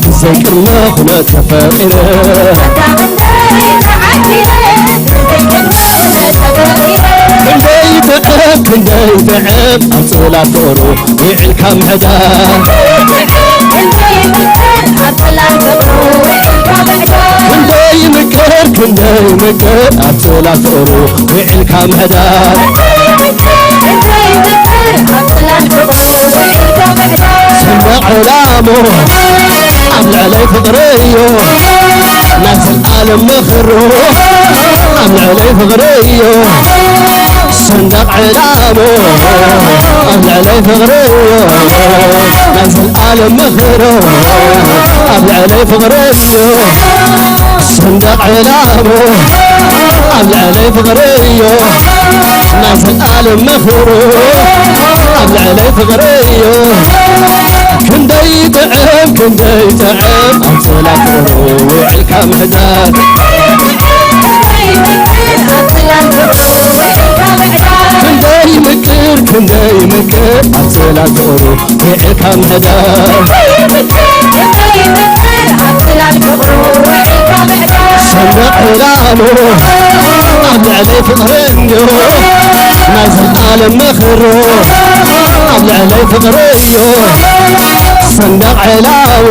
ብዘይ ቅድመ ኩነት ተፈቒረ ኣታ ክንደይ ተዓዲለ ብዘይ ቅድመ ኩነት ተፈቒረ ክንደይ ጥዕም ክንደይ ጥዕም ኣብ ጽላል ፍቕሩ ውዒልካ ምሕዳር ክንደይ ይምቅር ክንደይ ይምቅር ኣብ ጽላል ፍቕሩ ውዒልካ ምሕዳር ሰንደቕ ዕላሞ ኣብ ልዕለይ ፍቕረዮ ናይ ዘልኣለም ምኽሩ ኣብ ልዕለይ ፍቕረዮ ሰንደቕ ዕላሞ ኣብ ልዕለይ ፍቕሪ እዩ፣ ናይ ዘልኣለም ምኽሩ ኣብ ልዕለይ ፍቕሪ እዩ። ሰንደቕ ዕላሞ ኣብ ልዕለይ ፍቕሪ እዩ፣ ናይ ዘልኣለም ምኽሩ ኣብ ልዕለይ ፍቕሪ እዩ። ክንደይ ጥዕም ክንደይ ጥዕም ኣብ ጽላል ፍቕሩ ውዒልካ ምሕዳር። ክንደይ ምቅር ክንደይ ምቅር ኣብ ጽላል ፍቕሩ ውዒልካ ምሕዳር። ሰንደቕ ዕላሞ ኣብ ልዕለይ ፍቕሪ እዩ፣ ናይ ዘልኣለም ምኽሩ ኣብ ልዕለይ ፍቕሪ እዩ። ሰንደቕ ዕላሞ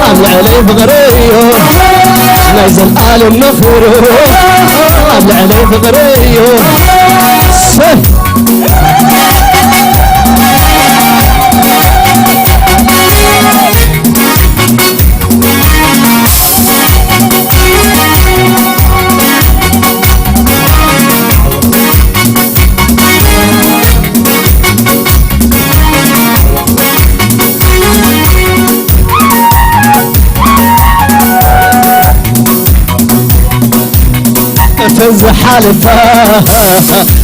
ኣብ ልዕለይ ፍቕሪ እዩ፣ ናይ ዘልኣለም ምኽሩ ኣብ ልዕለይ ፍቕሪ እዩ። ሰ- እተን ዝሓለፋ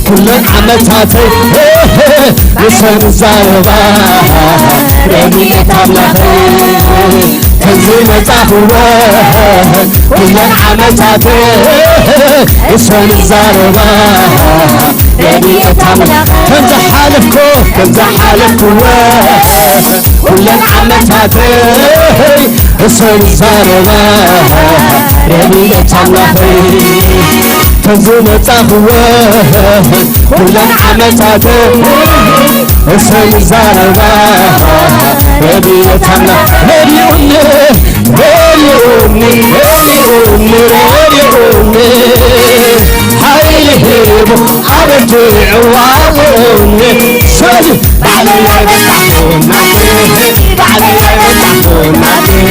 ኩለን ዓመታተይ ንሰን ዛረባ ረድኤት ኣምላኸይ እተን ዝመጻኽወ ኩለን ዓመታተይ ንሰን ዛረባ ረድኤት ኣምላኸይ ከም ዝሓለፍኮ ከም ዝሓለፍክወ ኩለን ዓመታተይ እሰን ዛረባ ረድኤት ኣምላኸይ ከም ዝመጻኽወ ኩለን ዓመታተይ እሰን ዛረባ ረድኤት ኣምላኽ ረድኡኒ ረድኡኒ ረድኡኒ ረድኡኒ ሓይሊ ሂቡ ኣበርቲዑ ኣቑሙኒ ሰኒ ባዕለይ ኣይበጻሕኩን ናተይ ባዕለይ ኣይበጻሕኩን ናተይ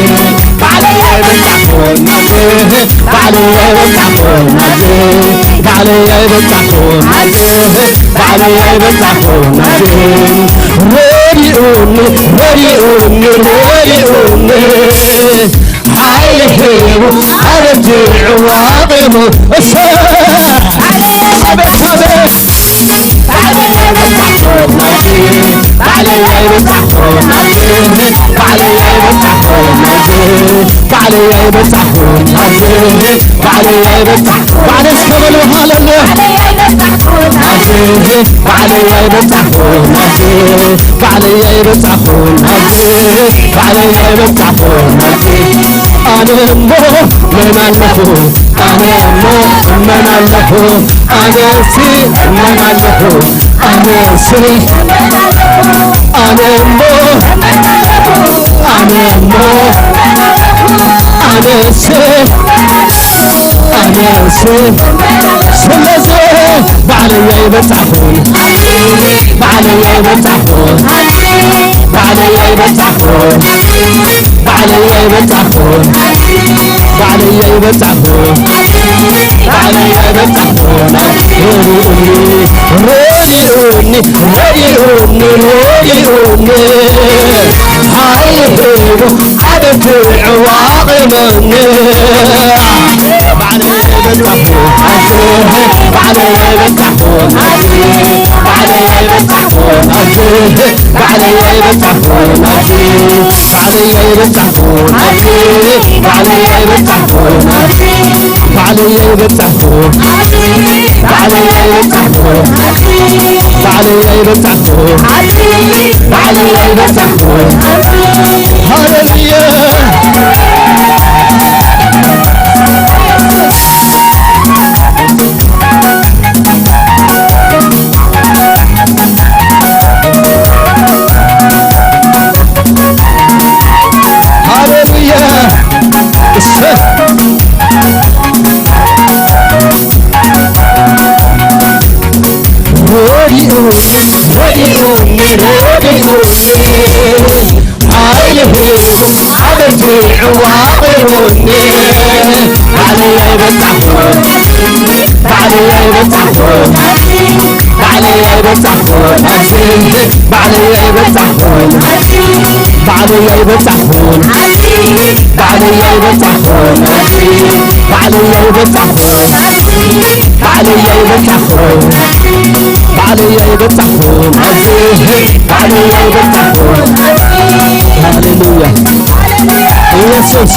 ባዕለይ ኣይበጻሕኩን ናተይ ባዕለይ ኣይበጻሕኩን ናተይ ባዕለይ ኣይበጻሕኩን ናተይ ባዕለይ ኣይበጻሕኩን ናተይ ረድኡኒ ረድኡኒ ረድኡኒ ሓይሊ ሂቡ ኣበርቲዑ ኣቑሙ እሰ ኣቤት ኣቤት ባዕለይ ኣይበጻሕኩን ናተይ ባዕለይ ኣይበጻሕኩን ናተይ ባዕለይ ኣይበጻሕኩን ናተይ ባዕለይ ኣይበጻሕኩን ናተይ ባዕለይ ኣይበጻሕኩን ባዕለይ እስከ በሉ ሃሌሉያ ናተይ ባዕለይ ኣይበጻሕኩን ናተይ ባዕለይ ኣይበጻሕኩን ናተይ ባዕለይ ኣይበጻሕኩን ናተይ ኣነ እሞ መን ኣለኹ ኣነ እሞ መን ኣለኹ ኣነሲ መን ኣለኹ ኣነሲ ኣነ እሞ ኣነ እሞ ኣነሲ ኣነሲ ስለዚ ባዕለይ ኣይበጻሕኩን ባዕለይ ኣይበጻሕኩን ባዕለይ ኣይበጻሕኩን ባዕለይ ኣይበጻሕኩን ባዕለይ ኣይበጻሕኩን ባዕለይ ኣይበጻሕኩን ረድኡኒ ረድኡኒ ረድኡኒ ሓይሊ ሂቡ ኣበርቲዑ ኣቑሙኒ ባዕለይ ኣይበጻሕኩን ባዕለይ ኣይበጻሕኩን ባዕለይ ኣይበጻሕኩን ባዕለይ ኣይበጻሕኩን ባዕለይ ኣይበጻሕኩን ባዕለይ ኣይበጻሕኩን ባዕለይ ኣይበጻሕኩን ባዕለይ ኣይበጻሕኩን ባዕለይ ኣይበጻሕኩን ባዕለይ ኣይበጻሕኩን ሃሌሉያ ሃሌሉያ እሰ ረድኡኒ ረድኡኒ ረድኡኒ ሓይሊ ሂቡ ኣበርቲዑ ኣቑሙኒ ባዕለይ ኣይበጻሕኩን ባዕለይ ኣይበጻሕኩን ባዕለይ ኣይበጻሕኩን ኣዚ፣ ባዕለይ ኣይበጻሕኩን ኣዚ፣ ባዕለይ ኣይበጻሕኩን ኣዚ፣ ባዕለይ ኣይበጻሕኩን ኣዚ፣ ባዕለይ ኣይበጻሕኩን ኣዚ፣ ባዕለይ ኣይበጻሕኩን ኣዚ፣ ባዕለይ ኣይበጻሕኩን ኣዚ፣ ባዕለይ ኣይበጻሕኩን። ሃሌሉያ። ኢየሱስ።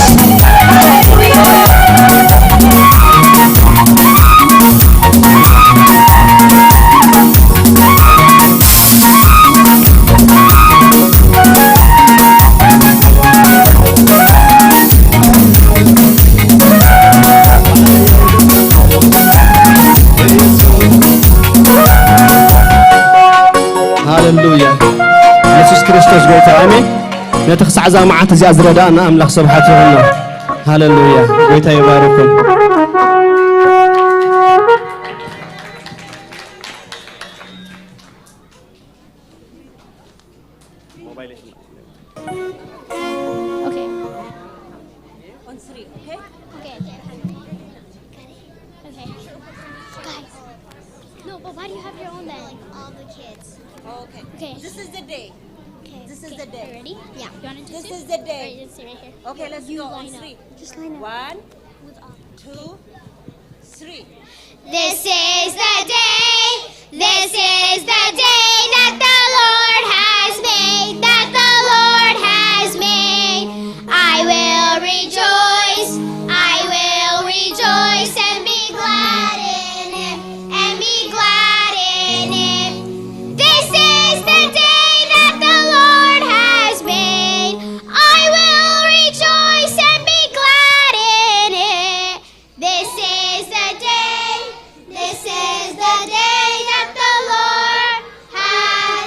ሃሌሉያ። ኢየሱስ ክርስቶስ ጎይታ፣ ኣሜን። ነቲ ክሳዕ እዛ መዓት እዚኣ ዝረዳእና ኣምላኽ ስብሓት ይኹኖ። ሃሌሉያ። ጎይታ ይባርኩም። Okay. On three, okay? Okay. Okay. Guys. No, but why do you have your own then? Like all the kids. Okay. Okay. This is the day. Okay. This is the day. Ready? Yeah. You want to This is the day. Right, just sit right here. Okay, let's go on three. Just line up. One, two, three. This is the day, this is the day that the Lord has made, that the Lord has made. I will rejoice, I will rejoice and be glad in it, and be glad in it. This is the day that the Lord has made. I will rejoice and be glad in it. This is the day, this is the day that the Lord has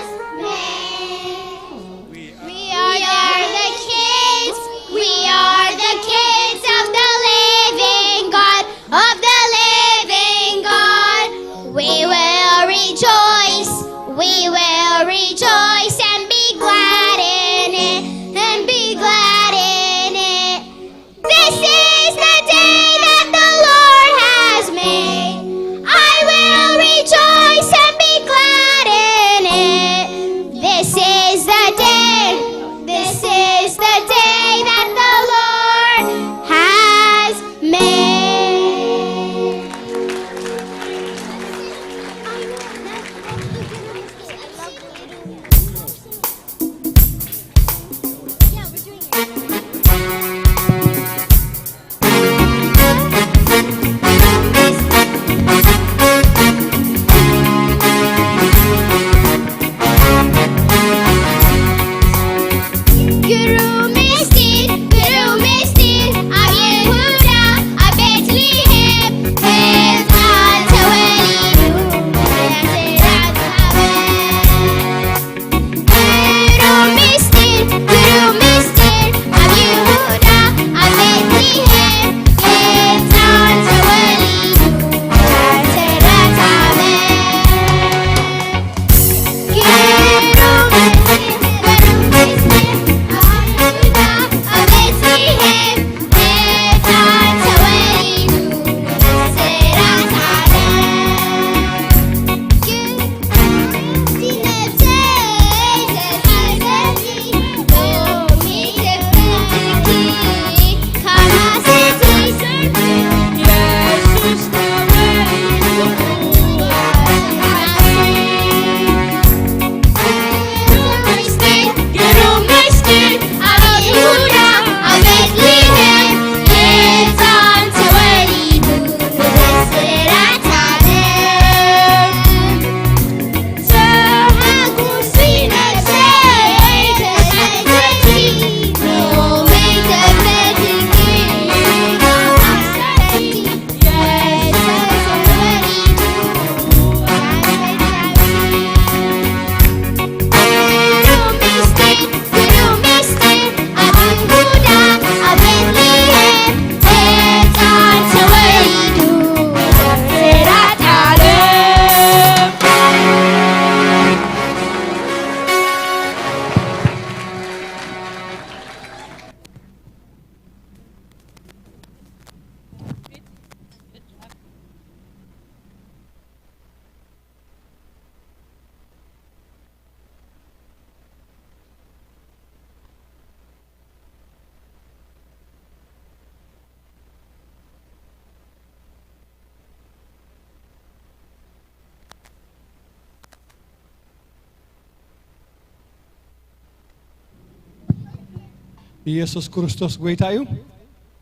ኢየሱስ ክርስቶስ ጎይታ እዩ።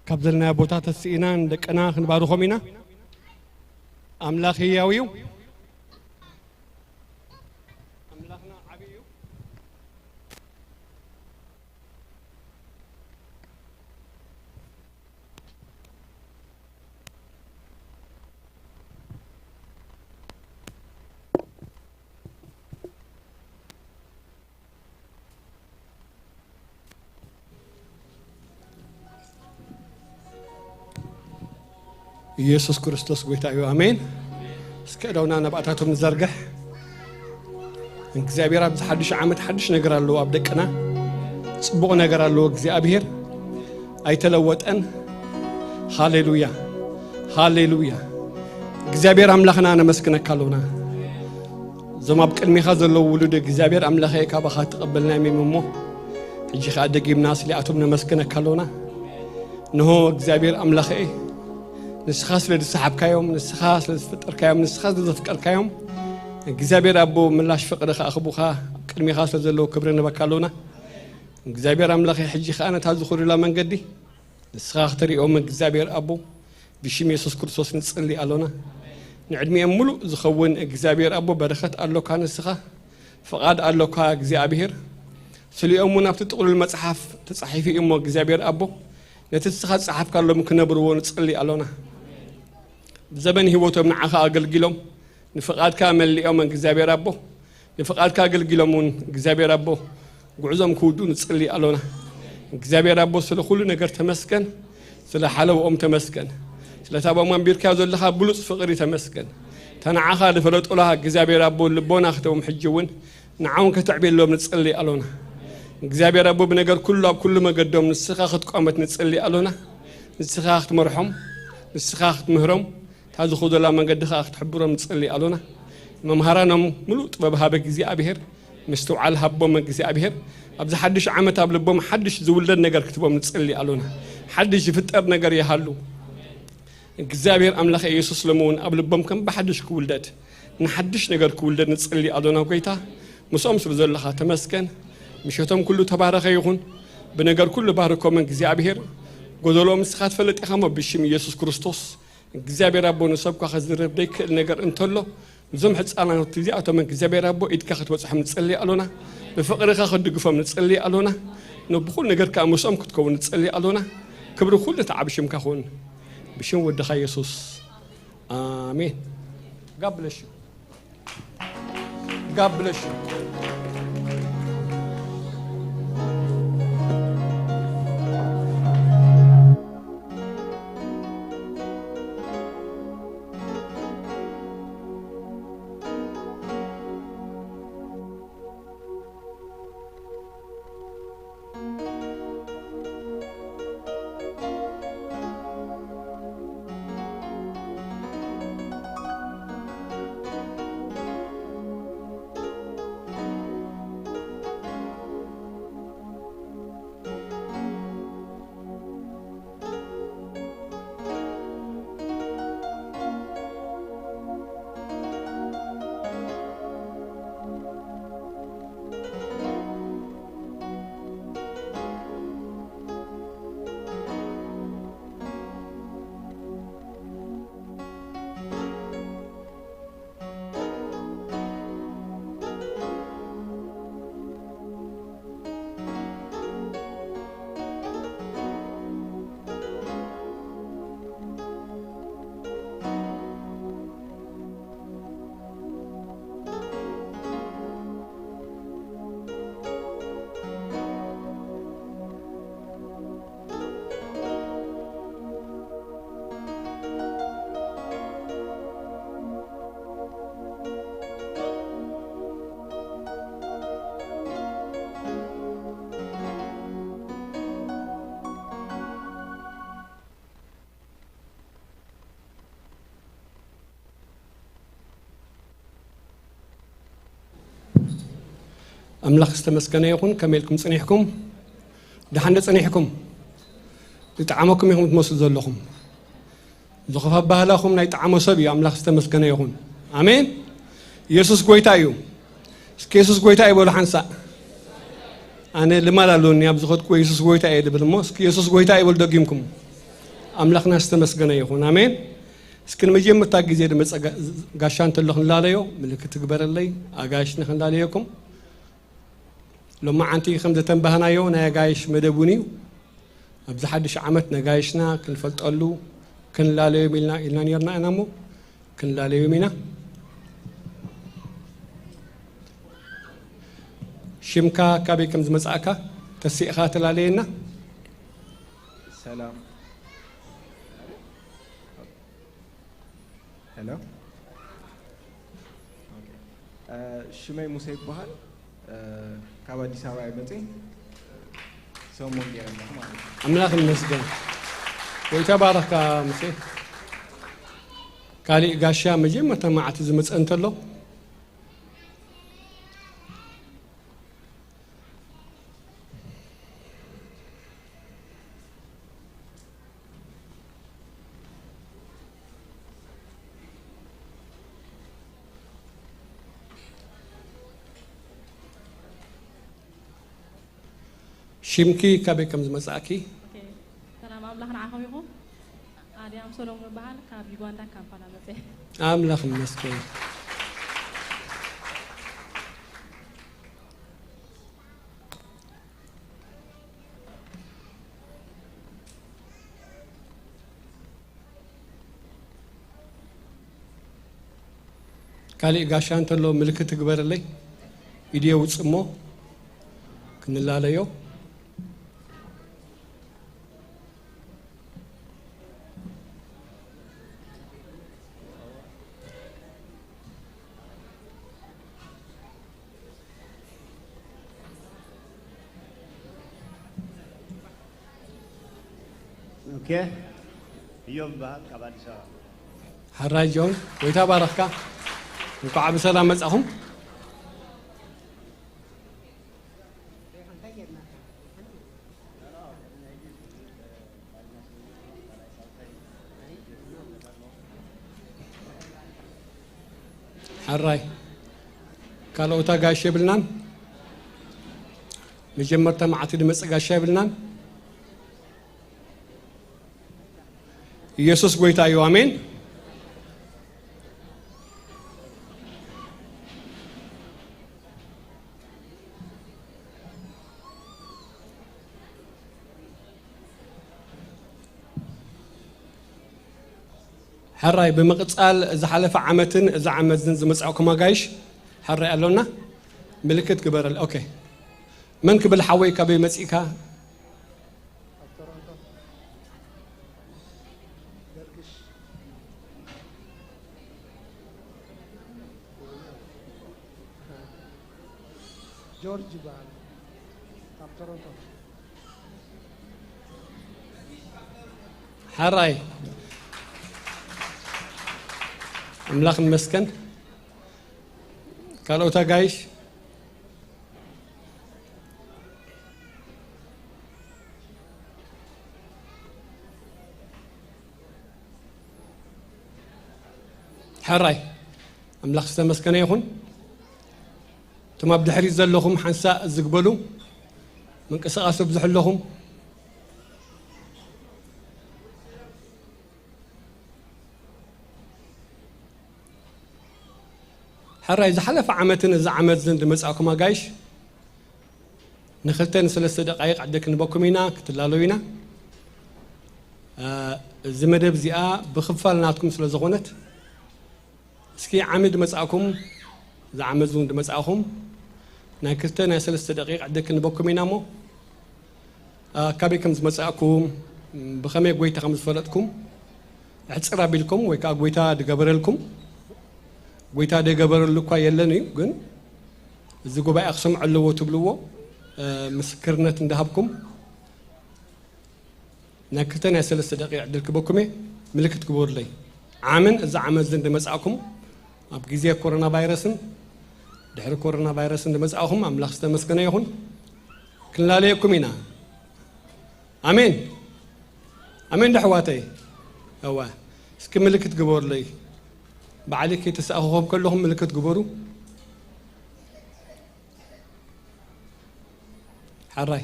ካብ ዘለናዮ ቦታ ተስኢና ንደቅና ክንባርኾም ኢና። ኣምላኽ ህያው እዩ። ኣምላኽና ዓቢ እዩ። ኢየሱስ ክርስቶስ ጎይታ እዩ። ኣሜን። እስከ እደውና ነባእታቶም ንዘርግሕ። እግዚኣብሔር ኣብዚ ሓድሽ ዓመት ሓድሽ ነገር ኣለዎ ኣብ ደቅና። ጽቡቕ ነገር ኣለዎ እግዚኣብሔር። ኣይተለወጠን። ሃሌሉያ። ሃሌሉያ። እግዚኣብሔር ኣምላኽና ነመስግነካ ኣለና። እዞም ኣብ ቅድሚኻ ዘለዉ ውሉድ እግዚኣብሔር ኣምላኸ ካባኻ ተቐበልናዮም እዮም እሞ፣ ሕጂ ኸኣ ደጊምና ስሊኣቶም ነመስግነካ ኣለና። እንሆ እግዚኣብሔር ኣምላኸ፣ ንስኻ ስለ ዝሰሓብካዮም፣ ንስኻ ስለ ዝፈጠርካዮም፣ ንስኻ ስለ ዘፍቀርካዮም፣ እግዚኣብሔር ኣቦ ምላሽ ፍቕሪ ክኣኽቡኻ ኣብ ቅድሚኻ ስለ ዘለዉ ክብሪ ንበካ ኣለና። እግዚኣብሔር ኣምላኸ፣ ሕጂ ኸኣ ነታ ዝኸዱላ መንገዲ ንስኻ ክትሪኦም እግዚኣብሔር ኣቦ ብሽም የሱስ ክርስቶስ ንጽሊ ኣሎና። ንዕድሚኦም ሙሉእ ዝኸውን እግዚኣብሔር ኣቦ በረኸት ኣሎካ ንስኻ፣ ፍቓድ ኣሎካ እግዚኣብሔር። ስሊኦም እውን ኣብቲ ጥቕሉል መጽሓፍ ተጻሒፉ እዩ እሞ እግዚኣብሔር ኣቦ ነቲ ንስኻ ዝጸሓፍካሎም ክነብርዎ ንጽሊ ኣሎና። ብዘበን ህይወቶም ንዓኻ ኣገልጊሎም ንፍቓድካ መሊኦም እግዚኣብሔር ኣቦ ንፍቓድካ ኣገልጊሎም እውን እግዚኣብሔር ኣቦ ጉዕዞም ክውዱ ንጽሊ ኣሎና። እግዚኣብሔር ኣቦ ስለ ኩሉ ነገር ተመስገን። ስለ ሓለውኦም ተመስገን። ስለታ ቦም ኣንቢርካዮ ዘለኻ ብሉጽ ፍቕሪ ተመስገን። እታ ንዓኻ ዝፈለጡላ እግዚኣብሔር ኣቦ ልቦና ክተዎም ሕጂ እውን ንዓውን ከተዕብየሎም ንጽሊ ኣሎና። እግዚኣብሔር ኣቦ ብነገር ኩሉ ኣብ ኩሉ መገዶም ንስኻ ክትቋመት ንጽሊ ኣሎና። ንስኻ ክትመርሖም፣ ንስኻ ክትምህሮም፣ እታ ዝኸዱላ መንገዲ ኸኣ ክትሕብሮም ንጽሊ ኣሎና። መምሃራኖም ምሉእ ጥበብ ሃበ እግዚኣብሔር፣ ምስትውዓል ሃቦም እግዚኣብሔር። ኣብዚ ሓድሽ ዓመት ኣብ ልቦም ሓድሽ ዝውለድ ነገር ክትቦም ንጽሊ ኣሎና። ሓድሽ ዝፍጠር ነገር ይሃሉ። እግዚኣብሔር ኣምላኸ ኢየሱስ ሎሚ እውን ኣብ ልቦም ከም ብሓድሽ ክውለድ፣ ንሓድሽ ነገር ክውለድ ንጽሊ ኣሎና ጎይታ። ምስኦም ስለ ዘለኻ ተመስገን። ምሸቶም ኩሉ ተባረኸ ይኹን። ብነገር ኩሉ ባርኮም እግዚኣብሔር። ጎደሎኦም ንስኻ ትፈልጥ ኢኻ እሞ ብሽም ኢየሱስ ክርስቶስ እግዚኣብሔር ኣቦ ንሰብካ ከዝርብ ዘይክእል ነገር እንተሎ፣ እዞም ሕፃናት እዚኣቶም እግዚኣብሔር ኣቦ ኢድካ ክትበጽሖም ንጽሊ ኣሎና። ብፍቕርኻ ክትድግፎም ንጽሊ ኣሎና። ንብኹሉ ነገር ከኣ ምስኦም ክትከውን ንጽሊ ኣሎና። ክብሪ ኩሉ ተዓብ ሽምካ ኹን። ብሽም ወድኻ የሱስ። ኣሜን። God bless you. God bless you. ኣምላኽ ዝተመስገነ ይኹን። ከመይ ኢልኩም ጽኒሕኩም? ደሓን ዶ ጸኒሕኩም? ዝጠዓመኩም ኢኹም ትመስሉ ዘለኹም። ዝኸፍ ኣባህላኹም ናይ ጠዓሞ ሰብ እዩ። ኣምላኽ ዝተመስገነ ይኹን። ኣሜን። ኢየሱስ ጎይታ እዩ። እስኪ ኢየሱስ ጎይታ እዩ በሉ ሓንሳእ። ኣነ ልማድ ኣለኒ ኣብ ዝኸድኩዎ የሱስ ጎይታ እየ ድብል እሞ፣ እስኪ የሱስ ጎይታ ይበል ደጊምኩም። ኣምላኽና ዝተመስገነ ይኹን። ኣሜን። እስኪ ንመጀመርታ ግዜ ድመጸ ጋ-፣ ጋሻ እንተሎ ክንላለዮ፣ ምልክት ትግበረለይ፣ ኣጋይሽ ንኽንላለየኩም። ሎማዓንቲ ከም ዘተንባህናዮ ናይ ኣጋይሽ መደብ እውን እዩ። ኣብዚ ሓድሽ ዓመት ነጋይሽና ክንፈልጠሉ ክንላለዮም ኢልና፣ ኢልና ነርና ኢና እሞ ክንላለዮም ኢና። ሽምካ ካበይ ከም ዝመጻእካ ተሲእኻ ተላለየና። ሰላም። ሄሎ። ኦኬ። እ፣ ሽመይ ሙሴ ይበሃል። እ፣ ካብ ኣዲስ ኣበባ እየ መፅእ። ሰሙን ገይረ ኣለኹ ማለት እዩ። ኣምላኽ ይመስገን። ጎይታ ባረኽካ ሙሴ። ካሊእ ጋሻ መጀመርታ መዓልቲ ዝመጸ እንተሎ ሽምኪ ካበይ ከም ዝመጻእኪ? ኦኬ፣ ሰላም ኣምላኽ ንዓኹም ይኹን። ኣድያም ሰሎሞን እበሃል፣ ካብ ዩጋንዳ ካምፓላ መጽየ። ኣምላኽ ይመስገን። ካሊእ ጋሻ እንተሎ ምልክት ትግበረለይ። ኢድየ ውጽሞ ክንላለዮ። ኦኬ። እዮብ ይበሃል ካብ ኣዲስ ኣበባ። ሓራይ ጆን፣ ጎይታ ባረኽካ። እንኳዕ ብሰላም መጻኹም። ሓራይ ካልኦት ኣጋይሽ የብልናን። መጀመርታ መዓልቲ ድመጽእ ጋሻ የብልናን። ኢየሱስ ጎይታ እዩ። ኣሜን። ሕራይ ብምቕጻል ዝሓለፈ ዓመትን እዚ ዓመትን ዝመጻእኩም ኣጋይሽ ሕራይ ኣሎና ምልክት ግበረል። ኦኬ፣ መን ክብል ሓወይ፣ ካበይ መጺእካ? ጆርጅ ይበሃል፣ ካብ ቶሮንቶ። ሕራይ ኣምላኽ ይመስገን። ካልኦት ኣጋይሽ? ሕራይ ኣምላኽ ዝተመስገነ ይኹን። እቶም ኣብ ድሕሪት ዘለኹም ሓንሳእ ዝግበሉ ምንቅስቓስ ኣብዝሑ ኣለኹም። ሕራይ ዝሓለፈ ዓመትን እዚ ዓመት ዝን ድመጻእኩም ኣጋይሽ ንክልተ ንሰለስተ ደቃይቕ ዕድል ክንበኩም ኢና፣ ክትላለዩ ኢና። እ፣ እዚ መደብ እዚኣ ብኽፋል ናትኩም ስለ ዝኾነት፣ እስኪ ዓሚ ድመጻእኩም፣ እዚ ዓመት እውን ድመጻእኹም ናይ ክልተ ናይ ሰለስተ ደቂቕ ዕድል ክንበኩም ኢና እሞ፣ እ፣ ካበይ ከም ዝመጻእኩም፣ ብኸመይ ጎይታ ከም ዝፈለጥኩም፣ ሕጽር ኣቢልኩም ወይ ከኣ ጎይታ ድገበረልኩም፣ ጎይታ ደገበረሉ እኳ የለን እዩ፣ ግን እዚ ጉባኤ ክሰምዖ ኣለዎ ትብልዎ፣ እ፣ ምስክርነት እንዳሃብኩም ናይ ክልተ ናይ ሰለስተ ደቂቕ ዕድል ክበኩም እየ። ምልክት ግበሩለይ። ዓምን እዚ ዓመት ዝን ድመጻእኩም ኣብ ግዜ ኮሮና ቫይረስን ድሕሪ ኮሮና ቫይረስን ድመጻእኹም ኣምላኽ ዝተመስገነ ይኹን። ክንላለየኩም ኢና። ኣሜን። ኣሜን ዶ ኣሕዋተይ? እዋ። እስኪ ምልክት ግበሩለይ። ባዕለይ ከይተሳእኹኹም ከለኹም ምልክት ግበሩ። ሕራይ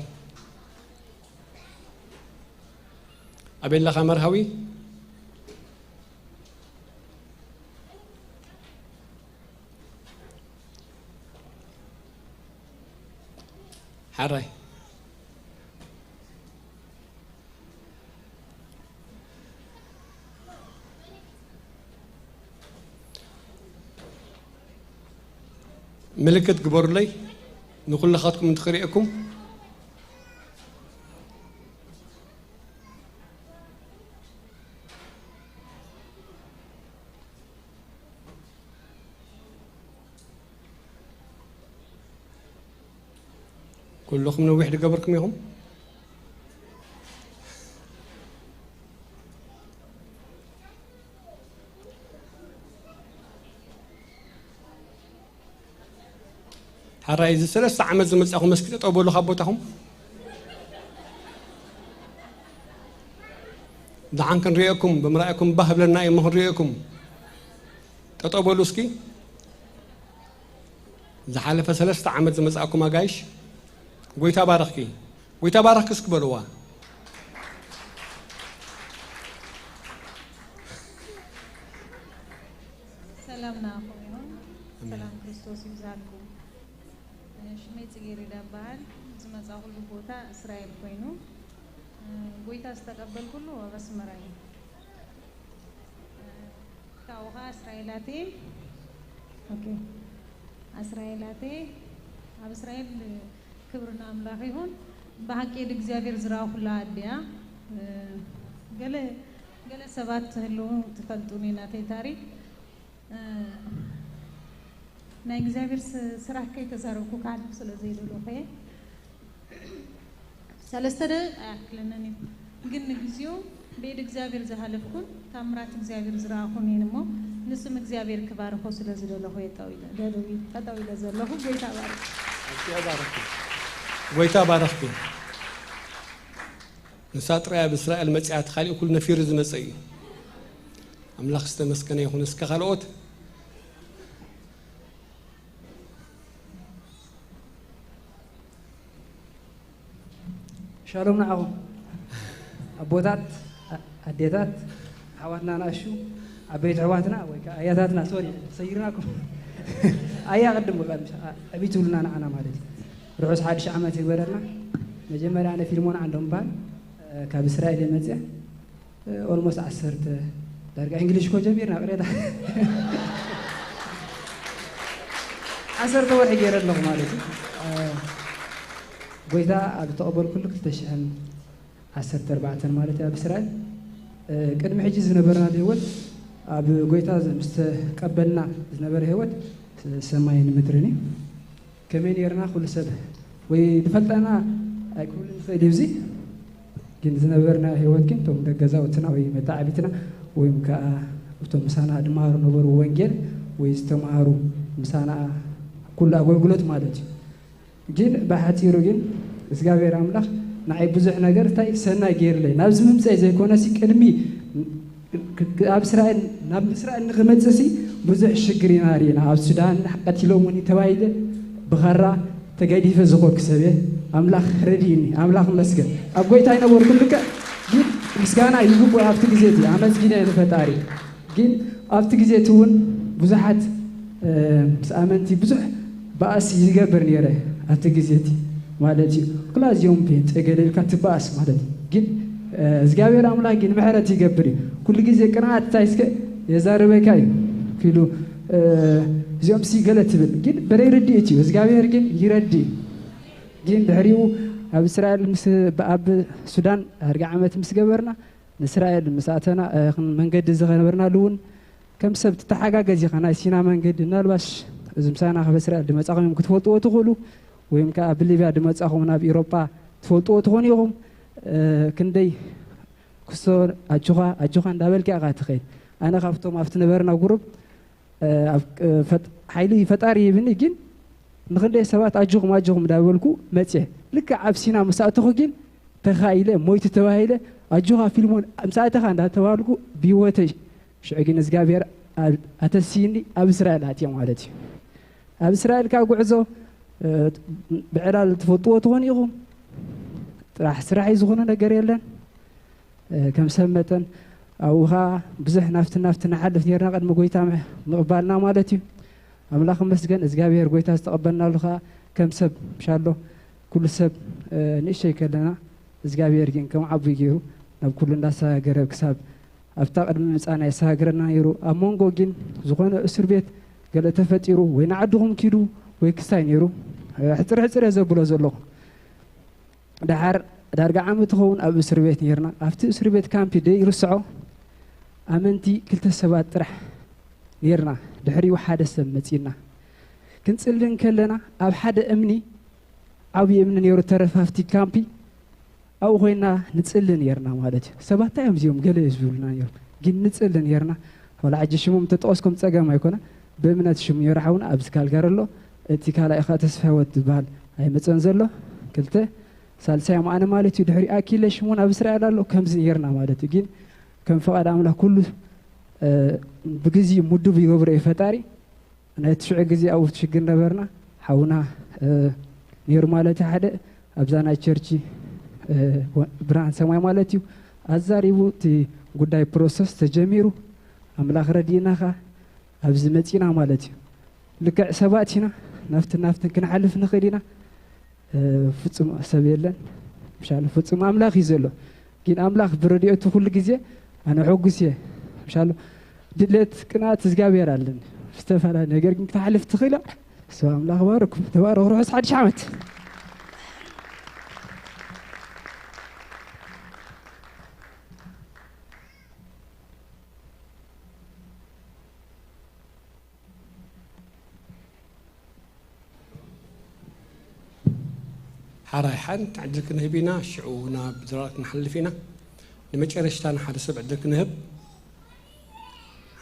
ኣቤላኻ መርሃዊ። ሕራይ ምልክት ግበሩለይ ንኩልኻትኩም እንትኽርእየኩም። ኩልኹም ነዊሕ ዝገበርኩም ኢኹም። ሓራይ እዚ ሰለስተ ዓመት ዝመጻኹም እስኪ ጠጠው በሉ ካብ ቦታኹም። ደሓን ክንሪኤኩም ብምርኣይኩም ባህ ብለና እዩ ክንሪኤኩም። ጠጠው በሉ እስኪ። ዝሓለፈ ሰለስተ ዓመት ዝመጻእኩም ኣጋይሽ ጎይታ ባረኽኪ፣ ጎይታ ባረኽኪ እስኪ በልዋ። ሰላም ንዓኹም ይኹን። ሰላም ክርስቶስ ይብዛልኩም። ሽመይ ጽጌሬዳ እበሃል። ዝመጻእኩሉ ቦታ እስራኤል ኮይኑ፣ ጎይታ ዝተቀበልኩሉ ኣብ ኣስመራ እዩ። ካብኡ ኸዓ እስራኤላቴ፣ ኦኬ፣ እስራኤላቴ፣ ኣብ እስራኤል ክብሪ ንኣምላኽ ይኹን። ብሓቂ ንእግዚኣብሔር ዝረኣኹላ ኣደ እያ። ገለ ገለ ሰባት ትህልዉ ትፈልጡኒ ናተይ ታሪክ። ናይ እግዚኣብሔር ስራሕ ከይተዛረብኩ ክሓልፍ ስለ ዘይደለኹ እየ። ሰለስተ ደቂቕ ኣይኣክለንን እዩ፣ ግን ንግዚኡ ብኢድ እግዚኣብሔር ዝሃለፍኩን ታምራት እግዚኣብሔር ዝረኣኹን እየን እሞ፣ ንስም እግዚኣብሔር ክባርኾ ስለ ዝደለኹ እየ ጠጠው ኢለ ዘለኹ። ጎይታ ባርክ። ጎይታ ባረኽኪ። ንሳ ጥራይ ኣብ እስራኤል መጺኣ፣ እቲ ካሊእ ኩሉ ነፊሩ ዝመጸ እዩ። ኣምላኽ ዝተመስገነ ይኹን። እስከ ካልኦት። ሻሎም ንዓኹም ኣቦታት፣ ኣዴታት፣ ኣሕዋትና ንኣሹ፣ ዓበይቲ ኣሕዋትና ወይ ከዓ ኣያታትና፣ ሶሪ ሰይርናኩም። ኣያ ቅድም ብቐንድ ዕብይ ትብሉና ንዓና ማለት እዩ። ርሑስ ሓድሽ ዓመት ይግበረልና። መጀመርያ ኣነ ፊልሞን ዓንዶም እበሃል፣ ካብ እስራኤል እየ መፅየ። ኦልሞስት ዓሰርተ ዳርጋ እንግሊሽ እኮ ጀሚርና ቅሬታ ዓሰርተ ወርሒ ገይረ ኣለኹ ማለት እዩ። ጎይታ ኣብ ተቐበልኩሉ ክልተ ሽሕን ዓሰርተ ኣርባዕተን ማለት እዩ ኣብ እስራኤል። ቅድሚ ሕጂ ዝነበረና ህይወት ኣብ ጎይታ ምስ ተቀበልና ዝነበረ ህይወት ሰማይን ምድርን እዩ። ከመይ ነይርና ኩሉ ሰብ ወይ ዝፈልጠና ኣይክህሉን ይኽእል እዩ። እዚ ግን ዝነበርና ህይወት ግን እቶም ደገዛውትና ወይ መታዕቢትና ወይም ከዓ እቶም ምሳና ዝመሃሩ ነበሩ ወንጌል ወይ ዝተምሃሩ ምሳና ኩሉ ኣገልግሎት ማለት እዩ። ግን ብሓፂሩ ግን እግዚኣብሔር ኣምላኽ ንዓይ ብዙሕ ነገር እንታይ ሰናይ ገይርለይ ናብዚ ምምፀይ ዘይኮነሲ ቅድሚ ኣብ እስራኤል ናብ እስራኤል ንክመፅእ ሲ ብዙሕ ሽግር ኢና ርኢና። ኣብ ሱዳን ቀቲሎምኒ ተባሂለ ብኻራ ተገዲፈ ዝኾንኩ ሰብ እየ። ኣምላኽ ረድእኒ፣ ኣምላኽ መስገን። ኣብ ጎይታ ይነበርኩ ልክዕ ግን ምስጋና ይግብኦ ኣብቲ ግዜ እቲ ኣመስጊነ ንፈጣሪ። ግን ኣብቲ ግዜ እቲ እውን ብዙሓት ምስ ኣመንቲ ብዙሕ ባእሲ ይገብር ነይረ ኣብቲ ግዜ እቲ ማለት እዩ። ኩላ እዚኦም ፔንጤ ገለ ኢልካ ትበኣስ ማለት እዩ። ግን እግዚኣብሔር ኣምላኽ ግን ምሕረት ይገብር እዩ። ኩሉ ግዜ ቅንዓት እንታይ እስከ የዛርበካ እዩ ክሉ እዚኦም ሲ ገለ ትብል ግን በረይ ርድእት እዩ። እግዚኣብሔር ግን ይረድእ። ግን ድሕሪኡ ኣብ እስራኤል ምስ ኣብ ሱዳን ኣርጋ ዓመት ምስ ገበርና ንእስራኤል ምስ ኣተና መንገዲ እዚ ከነበርናሉ እውን ከም ሰብ ትተሓጋገዝ ኢኻ። ናይ ሲና መንገዲ ምናልባሽ እዚ ምሳና ካብ እስራኤል ድመጻኹም እዮም ክትፈልጥዎ ትኽእሉ፣ ወይም ከዓ ብሊብያ ድመጻኹም ናብ ኢሮጳ ትፈልጥዎ ትኾኑ ኢኹም። ክንደይ ክሶ ኣጆኻ ኣጆኻ እንዳበልካ ኢኻ ትኸይድ። ኣነ ካብቶም ኣብቲ ነበርና ጉሩብ ሓይሊ ፈጣሪ ይብኒ ግን ንክንደይ ሰባት ኣጆኹም ኣጆኹም እንዳበልኩ መፅየ። ልክዕ ኣብ ሲና ምስ ኣተኹ ግን ተኻኢለ ሞይቱ ተባሂለ ኣጆኻ ፊልሞን ምስ ኣተኻ እንዳተባልኩ ብህይወተይ ሽዑ ግን እግዚኣብሔር ኣተስይኒ ኣብ እስራኤል ኣትየ ማለት እዩ። ኣብ እስራኤል ካብ ጉዕዞ ብዕላል ትፈልጥዎ ትኾኑ ኢኹም። ጥራሕ ስራሕ እዩ፣ ዝኾነ ነገር የለን። እ፣ ከም ሰብ መጠን ኣብኡ ኸዓ ብዙሕ ናፍቲ ናፍቲ ንሓልፍ ነርና ቅድሚ ጎይታ ምሕ-፣ ምቕባልና ማለት እዩ። ኣምላኽ ይመስገን፣ እግዚኣብሔር ጎይታ ዝተቐበልናሉ ኸዓ ከም ሰብ ምሻሎ ኩሉ ሰብ፣ እ፣ ንእሸይ ከለና እግዚኣብሔር ግን ከም ዓቡይ ገይሩ ናብ ኩሉ እንዳሰጋገረ ክሳብ ኣብታ ቅድሚ ምጻና የሰጋግረና ነይሩ። ኣብ መንጎ ግን ዝኾነ እስር ቤት ገለ ተፈጢሩ ወይ ንዓድኹም ኪዱ ወይ ክስታይ ነይሩ። እ፣ ሕጽር ሕጽር እየ ዘብሎ ዘለኹ። ደሓር ዳርጋ ዓመት ትኸውን ኣብ እስር ቤት ነይርና። ኣብቲ እስር ቤት ካምፒ ደይርስዖ ኣመንቲ ክልተ ሰባት ጥራሕ ነይርና። ድሕሪኡ ሓደ ሰብ መጺእና። ክንጽሊ እንከለና ኣብ ሓደ እምኒ፣ ዓብዪ እምኒ ነይሩ ተረፍ ኣብቲ ካምፒ፣ ኣብኡ ኮይና ንጽሊ ነይርና ማለት እዩ። ሰባት እንታይ እዮም እዚኦም ገለ እዩ ዝብሉና ነይሩ፣ ግን ንጽሊ ነይርና። ዋላ ሕጂ ሽሞም ተጠቐስኩም ጸገም ኣይኮነ፣ ብእምነት ሽሙ ነይሩ ሓውና ኣብዚ ካልጋሪ ኣሎ። እቲ ካልኣይ ኸዓ ተስፋ ህይወት ዝበሃል ኣይመጸን ዘሎ። ክልተ ሳልሳዮም ኣነ ማለት እዩ። ድሕሪ ኣኪለ ሽሞን ኣብ እስራኤል ኣሎ። ከምዚ ነይርና ማለት እዩ። ግን ከም ፍቓድ ኣምላኽ ኩሉ፣ እ፣ ብግዜ ምዱብ ይገብሮ እዩ ፈጣሪ። ናይ ትሽዑ ግዜ ኣብኡ ሽግር ነበርና። ሓውና፣ እ፣ ነይሩ ማለት ሓደ ኣብዛ ናይ ቸርች፣ እ፣ ወ-፣ ብርሃን ሰማይ ማለት እዩ። ኣዛሪቡ እቲ ጉዳይ ፕሮሰስ ተጀሚሩ። ኣምላኽ ረዲእና ኸዓ ኣብዚ መጺና ማለት እዩ። ልክዕ ሰባት ኢና፣ ናፍትን ናፍትን ክንሓልፍ ንኽእል ኢና። እ፣ ፍጹም ሰብ የለን። ምሻሉ ፍጹም ኣምላኽ እዩ ዘሎ። ግን ኣምላኽ ብረድኤቱ ኩሉ ግዜ ኣነ ሕጉስ እየ። ምሻሉ ድሌት ቅንኣት እግዚኣብሔር ኣለን። ዝተፈላለየ ነገር ግን ክትሓልፍ ትኽእል። እሱ ኣምላኽ ባርኩም። ተባረኹ። ርሑስ ሓድሽ ዓመት። ሓራይ ሓንቲ ዕድል ክንህብ ኢና፣ ሽዑ ናብ ድራር ክንሓልፍ ኢና። ንመጨረሽታ ንሓደ ሰብ ዕድል ክንህብ።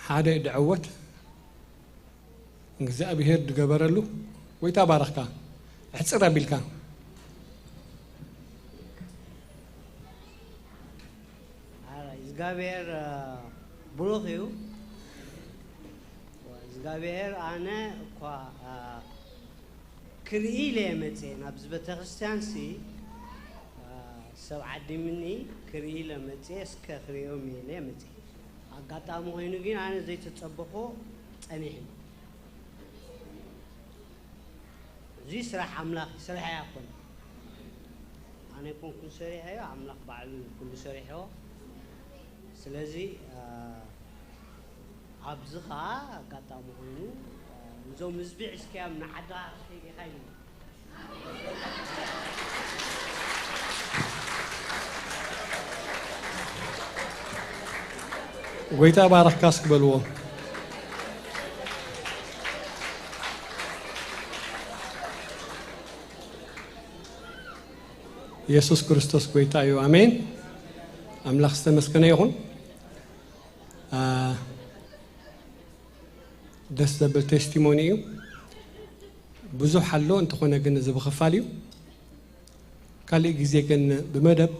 ሓደ ድዐወት እግዚኣብሔር ድገበረሉ። ጎይታ ባረኽካ። ኣሕጽር ኣቢልካ። ኣረ እግዚኣብሔር እ፣ ብሩኽ እዩ እግዚኣብሔር። ኣነ እኳ እ፣ ክርኢ ኢለ እየ መፅየ ናብዚ ቤተክርስትያን ሲ እ፣ ሰብ ዓዲምኒ ክርኢ ኢለ መፅየ እስከ ክርእዮም እየ ኢለ መፅየ። ኣጋጣሚ ኮይኑ ግን ኣነ ዘይተፀበኾ ፀኒሕኒ። እዚ ስራሕ ኣምላኽ እዩ፣ ስራሐይ ኣይኮነን። ኣነ ኣይኮንኩን ሰሪሐዮ፣ ኣምላኽ ባዕሉ እዩ ኩሉ ሰሪሕዎ። ስለዚ ኣብዚ ኸዓ ኣጋጣሚ ኮይኑ ነዞም ህዝቢ ሒዝካዮም ንዓድኻ ክትከይድ ኢኻ ኢሉኒ። ጎይታ ባረኽካ እስኪ በልዎ። ኢየሱስ ክርስቶስ ጎይታ እዩ። ኣሜን። ኣምላኽ ዝተመስገነ ይኹን። ኣ፣ ደስ ዘብል ቴስቲሞኒ እዩ። ብዙሕ ኣሎ፣ እንተኾነ ግን እዚ ብኽፋል እዩ። ካልእ ግዜ ግን ብመደብ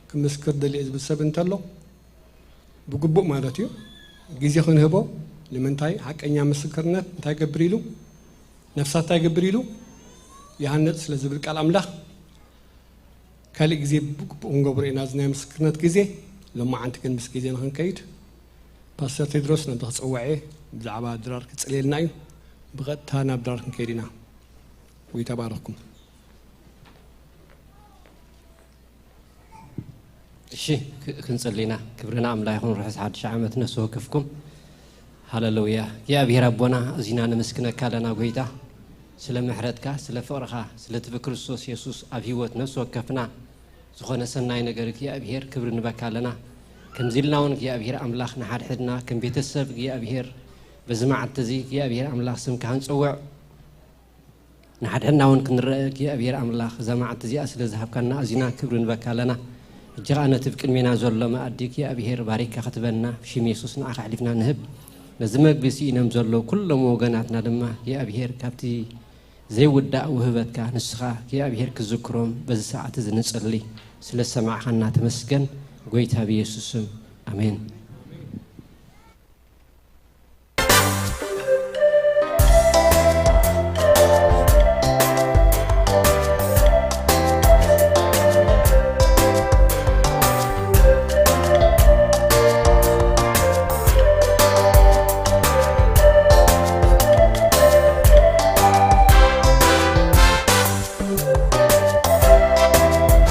ክምስክር ደልየ ዝብል ሰብ እንተሎ፣ ብግቡእ ማለት እዩ፣ ግዜ ክንህቦ። ንምንታይ? ሓቀኛ ምስክርነት እንታይ ይገብር ኢሉ? ነፍሳ እንታይ ይገብር ኢሉ? ይሃንጽ ስለ ዝብል ቃል ኣምላኽ። ካልእ ግዜ ብግቡእ ክንገብሮ ኢና፣ እዚ ናይ ምስክርነት ግዜ። ሎማዓንቲ ግን ምስ ግዜ ንኽንከይድ፣ ፓስተር ቴድሮስ ነቲ ክጽውዕ እየ፣ ብዛዕባ ድራር ክጽልየልና እዩ። ብቐጥታ ናብ ድራር ክንከይድ ኢና። ጎይታ ባረኽኩም። እሺ፣ ክ-፣ ክንጽሊ ኢና። ክብሪ ንኣምላኽ ይኹን። ርሑስ ሓድሽ ዓመት ነፍሲ ወከፍኩም። ሃለሉያ። እግዚኣብሔር ኣቦና፣ እዚና ነመስግነካ ኣለና ጎይታ፣ ስለ ምሕረትካ፣ ስለ ፍቕርኻ፣ ስለ እቲ ብክርስቶስ የሱስ ኣብ ህይወት ነፍሲ ወከፍና ዝኾነ ሰናይ ነገር እግዚኣብሔር ክብሪ ንበካ ኣለና። ከምዚ ኢልና እውን እግዚኣብሔር ኣምላኽ ንሓድሕድና ከም ቤተሰብ እግዚኣብሔር በዚ መዓልቲ እዚ እግዚኣብሔር ኣምላኽ ስምካ ክንጽውዕ ንሓድሕድና እውን ክንረአ እግዚኣብሔር ኣምላኽ እዛ መዓልቲ እዚኣ ስለ ዝሃብካና ኣዚና ክብሪ ንበካ ኣለና። ሕጂ ኸዓ ነቲ ብቅድሜና ዘሎ መኣዲ እግዚኣብሔር ባሪካ ክትበና ብሽም የሱስ ንዓኻ ኣሕሊፍና ንህብ። ነዚ መግቢ ስኢኖም ዘለዉ ኩሎም ወገናትና ድማ እግዚኣብሔር ካብቲ ዘይውዳእ ውህበትካ ንስኻ እግዚኣብሔር ክዝክሮም በዚ ሰዓት እዚ ንጸሊ። ስለ ዝሰማዕኻና ተመስገን ጎይታ ብየሱስ ስም ኣሜን።